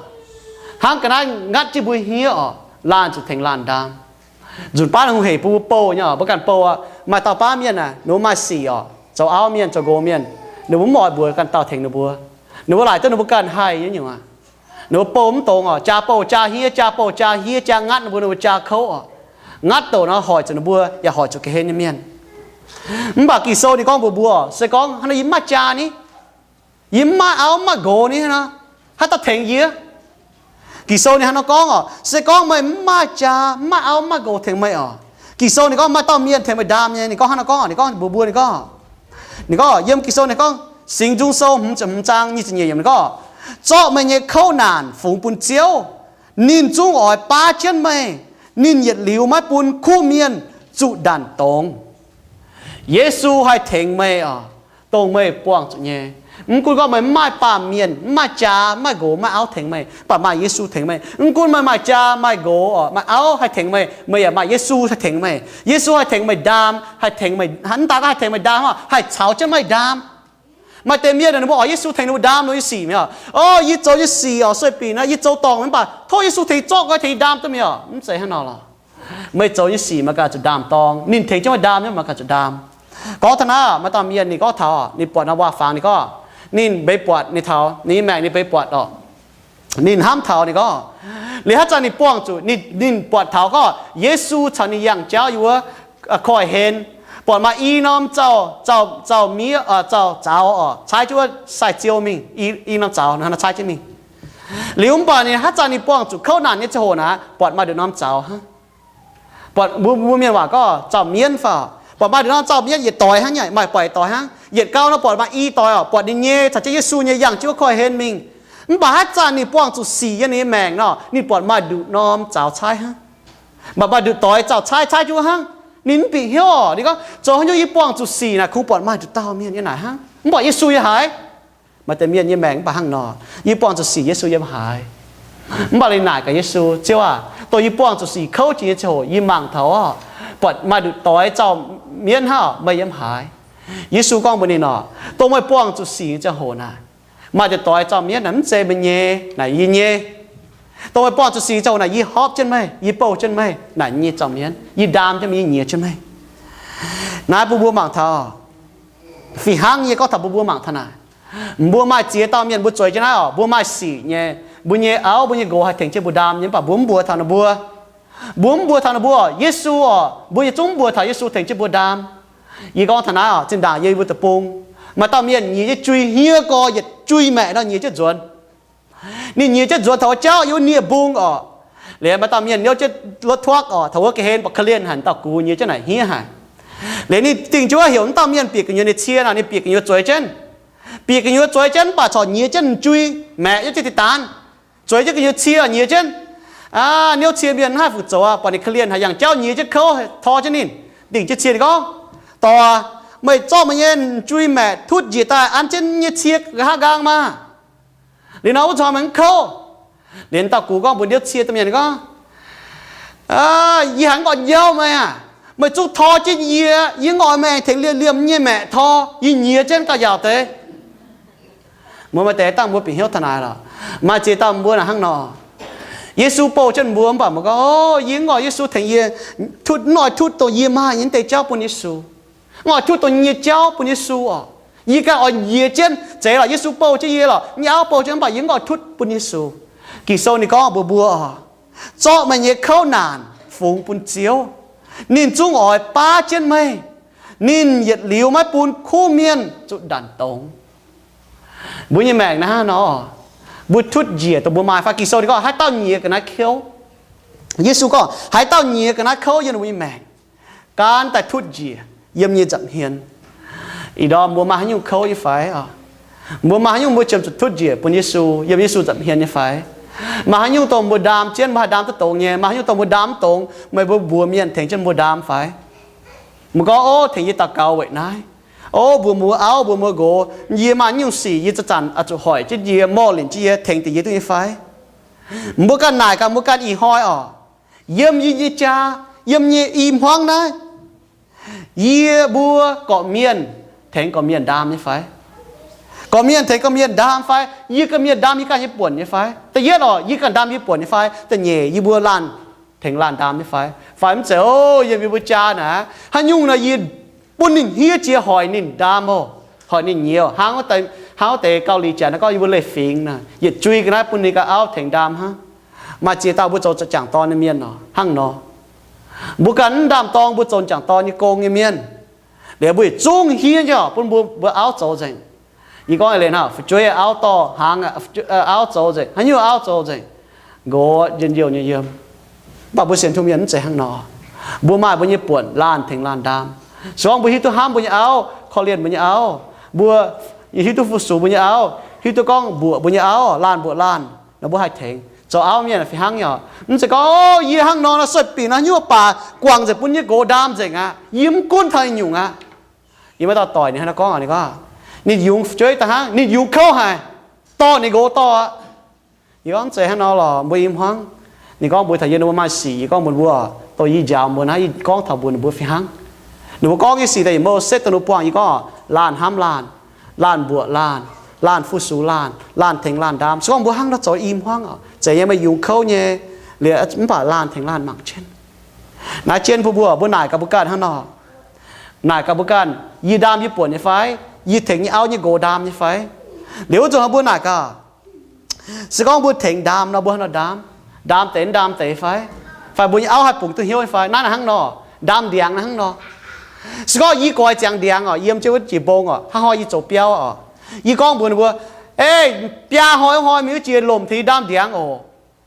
hnangv ga'naaiv ngatv jienv mbuo hniev oc, laanh zuqc tengx laanh ndaam. Nzunc baav hungh hec bun mbuo bouh nyei oc, mbuo ganh bouh aqv. Maaih dauh baav mienh aah, ninh mbuo maaih sic oc, zoux auv mienh zoux nqox mienh, ninh mbuo mv oix mbuox ganh dauh tengx ninh mbuo. Ninh mbuo laaic duqv ninh mbuo ganh haih nyei nyungc aqv. Ninh mbuo bouh mv dongz oc, jaa bouh jaa hniev, jaa bouh jaa hniev, jaa ngatv ninh mbuo, ninh mbuo jaa kouv oc. Ngatv douc nor hoic zuqc ninh mbuo yaac hoic zuqc ga'hlen nyei mienh. Mv baac Ging-Sou ninh gorngv mbuox mbuo oc, se gorngv hnangv nor yie mv maaih jaa ni, yie mv maaih auv mv maaih nqox ni, hnangv nor haaix dauh tengx yie? Ging-Sou ninh hnangv nor gorngv oc, se gorngv meih mv maaih jaa, mv maaih auv, mv maaih nqox tengx meih oc. Ging-Sou ninh gorngv maaih dauh mienh tengx meih ndaam nyei. Ninh gorngv hnangv nor gorngv, ninh gorngv mbuox mbuo, ninh gorngv, ninh gorngv yiem Ging-Sou ninh gorngv, Singx Nzung Sou hmz ziepc hmz zaang nyic ziepc nyeic yiemc ninh gorngv, zorqv meih nyei kouv naanc fungx bun Ziouv, ninh zungv oix baav jienv meih. Ninh yietc liuz maiv bun kuv mienh zuqc ndanc dongz. Yesu haih tengx meih oc, dongh meih buangh zuqc nyei. Mv gunv gorngv meih mv maaih baamh mienh, mv maaih jaa, mv maaih nqox, mv maaih auv tengx meih, mv baac maaih Yesu tengx meih. Mv gunv meih maaih jaa, maaih nqox, maaih auv haih tengx meih, meih yaac maaih Yesu haih tengx meih. Yesu haih tengx meih ndaam, haih tengx meih, mv daaih gorngv haih tengx meih ndaam, haih caux jienv meih ndaam. Maaih deix mienh ninh mbuo oix Yesu tengx ninh mbuo ndaam ninh mbuo nyei sic mi'aqv. Orv, yie zoux nyei sic oc, sueih binc aqv, yie zoux dorngc mv baac tov Yesu tengx zorqv nqoi tengx yie ndaam duqv mi'aqv. Mv zeiz hnangv nor lorqc. Meih zoux nyei sic maaih ganh zuqc ndaam dorng. Ninh tengx jienv meih ndaam nyei maaih ganh zuqc ndaam. Gorngv taux naaiv, maaih dauh mienh ninh gorngv taux ninh buatc norm waac-fangx ninh gorngv, ninh mbeix buatc ninh taux ninh nyei maengc ninh mbeix buatc oc. Ninh hnamv taux ninh gorngv, liuz haaix zanc ninh buangh zuqc ninh, ninh buatc taux gorngv Yesu caux ninh yangh jauv yiem wuov koiv-hlen, buatc maaih i norm zaux, zaux, zaux miev, zaux zaux oc, caaiv jienv wuov sai-ziou mingh, i norm zaux nor caaiv jienv mingh. Liuz mv baac ninh haaix zanc ninh buangh zuqc kouv naanc nyei ziangh hoc naaic, buatc maaih nduqc norm zaux hnangv. Buatc mbuo, mbuo mienh waac gorngv zaux mienv fai, buatc maaih nduqc norm zaux mienv yietc doix hnangv nyei, maaih buatc yietc doix hnangv. Yietc gau nor buatc maaih i doix oc, buatc ninh nyei caux jienv Yesu nyei yangh jienv wuov koiv-hlen mingh. Mv baac haaix zanc ninh buangh zuqc sic yiem ninh nyei maengc nor, ninh buatc maaih nduqc norm zaux caaiv hnangv. Maaih, maaih nduqc doix zaux caaiv, caaiv jienv wuov hnangv. Ninh mv bieqc hnyouv oc. Ninh gorngv, zoux haaix nyungc yie buangh zuqc sic naaic kungx buatc maaih nduqc dauh mienh yiem naaic hnangv, mv buatc Yesu yiem haaix? Maaih deix mienh nyei maengc mv baac hnangv nor, yie buangh zuqc sic Yesu yiem haaix? Mv baac ninh naaic gaax Yesu, Ziouv aah, dongh yie buangh zuqc sic kouv jiex nyei ziangh hoc yie mangc taux oc, buatc maaih nduqc doix zaux mienv hnangv, meih yiem haaix? Yesu gorngv mbuox ninh oc, dongh meih buangh zuqc sic nyei ziangh hoc naaic, maaih nduqc doix zaux mienv naaic mv zeiz meih nyei, naaic yie nyei. Dongh meih buangh zuqc sic nyei ziangh hoc naaic yie horpc jienv meih, yie bouh jienv meih, naaic yie nyei zaux mienv, yie ndaam jienv meih, yie nyiex jienv meih. Naaiv bun mbuo mangc taux, fih hnangv yie gorngv taux bun mbuo mangc taux naaic, mbuo maaih ziex dauh mienh mbuo zueiz jienv naaiv oc, mbuo maaih sic nyei, mbuo nyei auv mbuo nyei nqox haih tengx jienv mbuo ndaam nyei, mv baac mbuo mv mbuox taux ninh mbuo. Mbuo mv mbuox taux ninh mbuo oc, Yesu oc, mbuo nyei zungv mv mbuox taux Yesu tengx jienv mbuo ndaam. Yie gorngv taux naaiv oc, zinh ndaangc yie mbuo deic-bung, maaih dauh mienh nyiex jienv jui hniev gorx, yietc jui maeqc nor nyiex jienv nzuonx. Ninh nyiex jienv nzuonx taux wuov jauv yiem wuov nie-mbung oc. Liuz maaih dauh mienh niouv jienv rốt thuốc oc, taux wuov ga'hlen mba'ka'lienh haic, dauh gux nyiex jienv naaic hniev haic. Liuz ninh dingh jienv wuov heuc wuov dauh mienh bieqc gu'nyuoz nyei cie nor, ninh bieqc gu'nyuoz zueiz jienv. Bieqc gu'nyuoz zueiz jienv mv baac corc nyiex jienv jui maeqc yiem jienv deix daanz. Zueiz jienv gu'nyuoz cie nyiex jienv. Aa, niouv cie mienh mv haih fu'zoux aqv, buatc ninh ka'lienh haic, yangh jauv nyiex jienv kouv tor jienv ninh. Dingh jienv cie ninh gorngv, Dorc aac, meih zorqv meih nyei jui maeqc tutv njiec daaih an jienv nyei cie nqa'haav nqaang maah! Liuz nor wuov zanc meih mv kouv. Liuz dauh gux gorngv mbuox niouv cie duqv mienh gorngv, Aa, yie haiz mv oix njauv meih aac. Meih zungv tor jienv yie, yie mv oix meih aengx tengx liemh liemh nyei maeqc tor. Yie nyiex jienv gauh njaaux deix. Mbuo maaih deix dangh mbuo bieqc hnyouv taux naaic lorqc. Maaih ziex dauh mbuo naaic hnangv nor. Yesu bouh jienv mbuo mv baac mbuo gorngv, Yie mv oix Yesu tengx yie, tutv, mv oix tutv dongh yie maaih nyei deix jauv bun Yesu. Mv oix tutv dongh nyei jauv bun Yesu oc. Yie ganh oix nyiex jienv. Zeiz lorqc, Yesu bouh jienv yie lorqc, nyei auv bouh jienv, mv baac yie mv oix tutv bun Yesu. Ging-Sou ninh gorngv mbuox mbuo oc, Zorqv meih nyei kouv naanc fungx bun Ziouv, ninh zungv oix baav jienv meih. Ninh yietc liuz maiv bun kuv mienh zuqc ndanc dongz. Mbuo nyei maengc naaiv hnangv nor, mbuo tutv njiec dongh mbuo maaih fai? Ging-Sou ninh gorngv haaix dauh nyiex ga'naaiv kouv. Yesu gorngv haaix dauh nyiex ga'naaiv kouv yiem ninh mbuo nyei maengc, gaanv daaih tutv njiec yiem nyei nza'hmien. Ih ndorm mbuo maaih haaix nyungc kouv nyei fai? Mbuo maaih haaix nyungc mbuo qiemx zuqc tutv njiec bun Yesu yiem Yesu nza'hmien nyei fai? Maaih haaix nyungc dongh mbuo ndaam jienv mbuo haih ndaam duqv dongz nyei? Maaih haaix nyungc dongh mbuo ndaam mv dongz, meih mbuo mbuox mienh tengx jienv mbuo ndaam fai? Mbuo gorngv, Ov, tengx yie daux gaux weic naaiv. Ov, mbuo mbuo auv, mbuo mbuo nqox, yie maaih nyungc sic yie zanc-zanc zuqc hoic jienv yie, morh linc jienv yie, tengx deix yie duqv nyei fai? Mbuo ganh naaic gaax mbuo ganh ih hnoi oc, yiem yie nyei jaa, yiem nyei i hmuangv naaiv, yie mbuo gorqv-mienh tengx gorqv-mienh ndaam nyei fai? Gorqv-mienh tengx gorqv-mienh ndaam fai? Yie gorqv-mienh ndaam yie ganh nyei buonc nyei fai? Da'yietv oc, yie ganh ndaam yie buonc nyei fai? Da'nyeic, yie mbuo laanh tengx laanh ndaam nyei fai? Fai mv zeiz, ov, yiem yie mbuo jaa naaic, haaix nyungc nor yie bun ninh hniev jiex hoic ninh ndaam oc, hoic ninh nyiex. Hnangv wuov deix Gauh Liz Janx naaiv gorngv yie mbuo leiz-fingx naaic, yietc jui ga'naaiv bun ninh ganh auv tengx ndaam hnangv. Maaih ziex dauh mbuo zoux jangc dorn nyei mienh nor hnangv nor. Mbuo ganh mv ndaam-dorng mbuo zoux jangc dorn nyei gong nyei mienh, liuz mbuo yietc zungv hniev nyei oc bun mbuo, mbuo auv zoux nzengc. Yie gorngv eix leiz hnangv, fu'jueiv auv dorh hnaangx, auv zoux nzengc, haaix nyungc auv zoux nzengc, nqox njien-youh nyei yiem. Mv baac mbuo sienx Tin-Hungh mienh mv zeiz hnangv nor. Mbuo maaih mbuo nyei buonc laanh tengx laanh ndaam. Se gorngv mbuo hiuv duqv hnamv mbuo nyei auv, korv-lienh mbuo nyei auv, mbuo hiuv duqv fu-sux mbuo nyei auv, hiuv duqv gorngv mbuoqc mbuo nyei auv, laanh mbuoqc laanh nor, mbuo haih tengx. Zoux auv mienh fih hnangv nyei oc. Mv zeiz gorngv, Ov, yie hnangv nor nor sueih binc naaiv nyungc baac guangc nzengc bun nyei nqox ndaam nzengc aqv. Yie mv gunv taux nyungc aqv. Yie maiv dauh doic ninh hnangv nor gorngv, ninh gorngv, ninh yungz fu'jueiv daaih hnangv, ninh yungz kouv haic, dorh ninh nqox dorh aqv. Yie gorngv, Zeiz hnangv nor lorqc, mbuo i hmuangv. Ninh gorngv mbuox taux yie, ninh mbuo maaih sic. Yie gorngv mbuox ninh mbuo, Dongh yie njaaux mbuo naaiv, yie gorngv taux mbuox ninh mbuo fih hnangv. Ninh mbuo gorngv nyei sic daaih yietc mouh setv dongh ninh mbuo buangh. Yie gorngv, Laanh hnamv laanh, laanh mbuoqc laanh, laanh fu-sux laanh, laanh tengx laanh ndaam. Se gorngv mbuo hnangv nor zoux i hmuangv oc, zeiz nyei, meih yungz kouv nyei, liuz mv baac laanh tengx laanh mangc jienv. Naaiv jienv bun mbuo, mbuo naaic gaax mbuo ganh hnangv nor. Naaic gaax mbuo ganh, yie ndaam yie buonc nyei fai? Yie tengx nyei auv nyei nqox ndaam nyei fai? Liuz wuov zanc mbuo naaic gaax, se gorngv mbuo tengx ndaam nor, mbuo hnangv nor ndaam, ndaam deix, ndaam deix fai? Fai mbuo nyei auv haih bungx duqv hnyouv nyei fai? Naaiv naaic hnangv nor, ndaam ndiangx naaiv hnangv nor. Se gorngv yie goix ziangx ndiangx oc, yiem jienv wuov jiex mbong oc, hnangv hnoi yie zoux biauv oc, yie gorngv mbuox ninh mbuo, Ei, biaa hnoi wuov hnoi mingh wuov jiex lomc tengx yie ndaam ndiangx oc.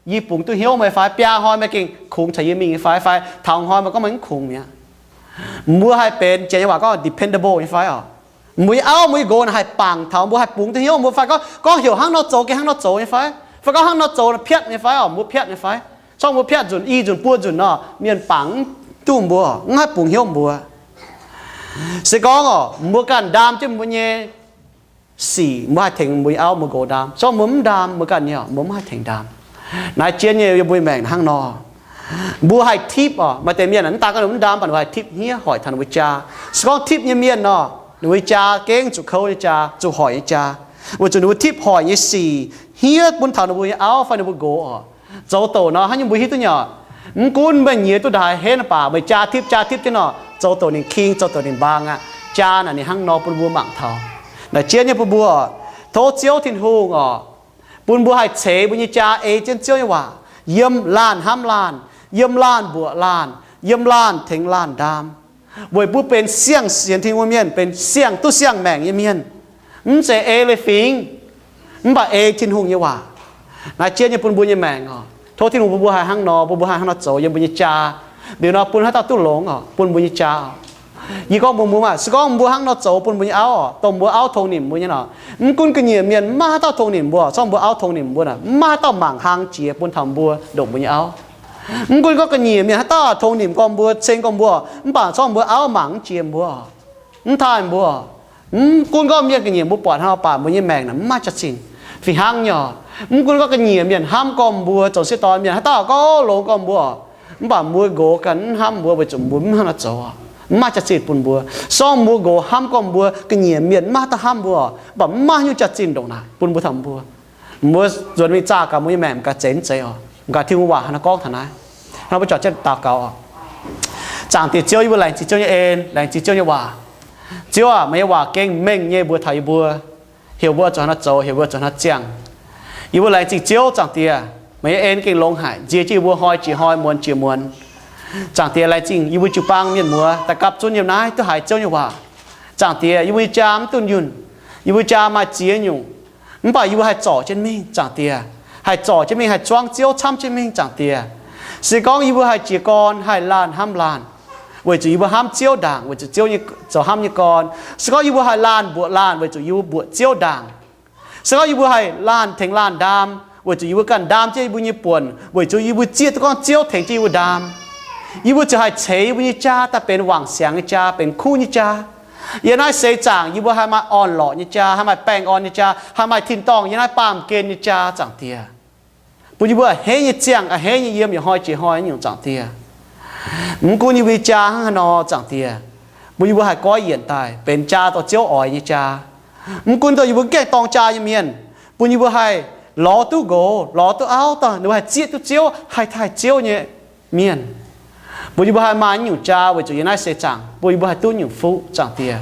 Yie bungx duqv hnyouv meih fai? Biaa hnoi meih gengh kungx caux yie mingh nyei fai? Fai taux hnoi meih gorngv meih mv kungx mi'aqv? Mbuo haih benx, janx nyei waac gorngv dependable nyei fai oc? Mbuo nyei auv, mbuo nyei nqox naaic haih bangc taux mbuo, haih bungx duqv hnyouv mbuo fai? Gorngv, gorngv heuc hnangv nor zoux, gengh hnangv nor zoux nyei fai? Fai gorngv hnangv nor zoux piatv nyei fai oc? Mbuo piatv nyei fai? Corc mbuo piatv nzunc, i nzunc, buo nzunc nor, mienh bangc mv duqv mbuo, mv haih bungx hnyouv mbuo. Se gorngv oc, mbuo ganh ndaam jienv mbuo nyei sic, mbuo haih tengx mbuo nyei auv mbuo nqox ndaam. Se gorngv mbuo mv ndaam mbuo ganh nyei oc, mbuo mv haih tengx ndaam. Naaiv jienv nyei yiem mbuo nyei maengc hnangv nor. Mbuo haih tipv oc. Maaih deix mienh mv daan gorngv ninh mv ndaam, mv baac ninh mbuo haih tipv hniev hoic taux ninh mbuo jaa. Se gorngv tipv nyei mienh nor, ninh mbuo jaa gengh zuqc kouv nyei jaa, zuqc hoic nyei jaa, weic zuqc ninh mbuo tipv hoic nyei sic hniev bun taux ninh mbuo nyei auv fai ninh mbuo nqox oc. Zoux douc nor, haaix nyungc mbuo hiuv duqv nyei oc. Mv gunv meih nyiex duqv ndaaih henv baac meih jaa tipv, jaa tipv jienv nor, zoux douc ninh king, zoux douc ninh mbaang aqv. Jaa naaic ninh hnangv nor bun mbuo mangc taux. Naaic jienv nyei bun mbuo, tov Ziouv Tin-Hungh oc, bun mbuo haih ceix mbuo nyei jaa ei jienv Ziouv nyei waac, yiem laanh hnamv laanh, yiem laanh mbuoqc laanh, yiem laanh tengx laanh ndaam, weic bun benx siang-sienx Tin-Hungh mienh, benx siang-duqv siang-maengc nyei mienh. Mv zeiz ei leiz-fingx, mv baac ei Tin-Hungh nyei waac. Naaiv jienv nyei bun mbuo nyei maengc oc. Tov Tin-Hungh bun mbuo haih hnangv nor, bun mbuo haih hnangv nor zoux yiem mbuo nyei jaa. Liuz nor bun haaix dauh duqv longx oc, bun mbuo nyei jaa oc. Yie gorngv mbuox mbuo maah, se gorngv mbuo hnangv nor zoux bun mbuo nyei auv oc, dongh mbuo auv tongx nimc mbuo nyei nor, mv gunv ga'nyiec mienh mv maaih haaix dauh tongx nimc mbuo, se gorngv mbuo auv tongx nimc mbuo naaic, mv maaih haaix dauh mangc hlang jiex bun taux mbuo ndongc mbuo nyei auv. Mv gunv gorngv ga'nyiec mienh haaix dauh tongx nimc gormx mbuo, ceng gormx mbuo, mv baac se gorngv mbuo auv mangc mv jiex mbuo, mv taaih mbuo. Mv gunv gorngv mienh ga'nyiec mbuo buatc hnangv nor baac mbuo nyei maengc naaic mv maaih jaax-zinh. Fih hnangv nyei oc, mv gunv gorngv ga'nyiec mienh hnamv gormx mbuo, zoux sieqv dorn mienh haaix dauh gorngv longx gormx mbuo, mv baac mbuo nqox ganh mv hnamv mbuo weic zuqc mbuo mv hnangv nor zoux, mv maaih jaax-zinh bun mbuo. Se gorngv mbuo nqox hnamv gormx mbuo, ga'nyiec mienh mv maaih haaix dauh hnamv mbuo, mv baac mv maaih haaix nyungc jaax-zinh ndongc naaic bun mbuo taux mbuo. Mbuo nzuonx mingh zaah gaax mbuo nyei maengc, m'gaax zeix mv zeiz oc. M'gaax Tin-Hungh waac hnangv nor gorngv taux naaiv. Hnangv mbuo juangc jienv daux gaux oc. Zaangc Diex Ziouv, yie mbuo laengz zingh Ziouv nyei en, laengz zingh Ziouv nyei waac. Ziouv aac, meih nyei waac gengh mengh nyei mbuox taux yie mbuo, heuc mbuo zuqc hnangv nor zoux, heuc mbuo zuqc hnangv nor ziangh. Yie mbuo laengz zingh Ziouv, Zaangc Diex, meih nyei en gengh longx haic, nzie jienv yie mbuo hnoi jiex hnoi, muonz jiex muonz. Zaangc Diex, laengz zingh yie mbuo jiu-baang mienh muoz daaih gapv zunv yiem naaiv duqv haiz Ziouv nyei waac. Zaangc Diex, yie mbuo nyei jaa mv duqv nyunc, yie mbuo jaa maaih ziex nyungc, mv baac yie mbuo haih zorc jienv mingh, Zaangc Diex. Haih zorc jienv mingh, haih zuangv Ziouv camv jienv mingh, Zaangc Diex. Se gorngv yie mbuo haih jiez gorn haih laanh hnamv laanh, weic zuqc yie mbuo hnamv Ziouv ndaangc, weic zuqc Ziouv nyei zoux hnamv nyei gorn. Se gorngv yie mbuo haih laanh mbuoqc laanh weic zuqc yie mbuo mbuoqc Ziouv ndaangc. Se gorngv yie mbuo haih laanh tengx laanh ndaam, weic zuqc yie mbuo ganh ndaam jienv yie mbuo nyei buonc, weic zuqc yie mbuo zieqv duqv gorngv Ziouv tengx jienv yie mbuo ndaam. Yie mbuo ziouc haih ceix yie mbuo nyei jaa daaih benx wangc siangx nyei jaa, benx kuv nyei jaa. Yiem naaiv seix zaangc yie mbuo haih maaih orn-lorqc nyei jaa, haih maaih baengh orn nyei jaa, haih maaih tin-dorngh yiem naaiv baamh gen nyei jaa, Zaangc Diex. Bun yie mbuo a'hneiv nyei ziangh, a'hneiv nyei yiem, yaac hnoi jiex hnoi nyungc, Zaangc Diex. Mv gunv yie mbuo nyei jaa hnangv haaix nor, Zaangc Diex, bun yie mbuo haih goiv yienc daaih benx jaa dorh Ziouv oix nyei jaa. Mv gunv dongh yie mbuo mv gaengh dorng jaa nyei mienh, bun yie mbuo haih lorz duqv nqox, lorz duqv auv, dongh ninh mbuo haih zieqv duqv Ziouv, haih taaih Ziouv nyei mienh. Bun yie mbuo haih maaih nyungc jaa weic zuqc yiem naaiv seix zaangc bun yie mbuo haih duqv nyungc fuqv, Zaangc Diex.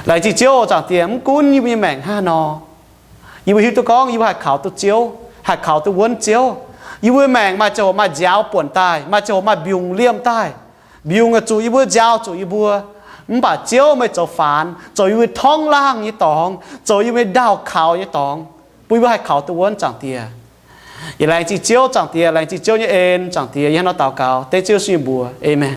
Laengz zingh Ziouv, Zaangc Diex, mv gunv yie mbuo nyei maengc hnangv haaix nor, yie mbuo hiuv duqv gorngv yie mbuo haih kaux duqv Ziouv, haih kaux duqv wuonv Ziouv. Yie mbuo maengc maaih ziangh hoc maaih nziaaux buonc daaih, maaih ziangh hoc maaih mbiungc liemh daaih. Mbiungc zuqc yie mbuo, nziaaux zuqc yie mbuo. Mv baac Ziouv, meih zoux faanx, zoux yie mbuo torngv laangh nyei dorngx, zoux yie mbuo ndaauh kaux nyei dorngx, bun yie mbuo haih kaux duqv wuonv, Zaangc Diex. Yie laengz zingh Ziouv, Zaangc Diex, laengz zingh Ziouv nyei en, Zaangc Diex. Yie hnangv naaiv nor daux gaux dengv Ziouv Yesu nyei mbuox, aamen.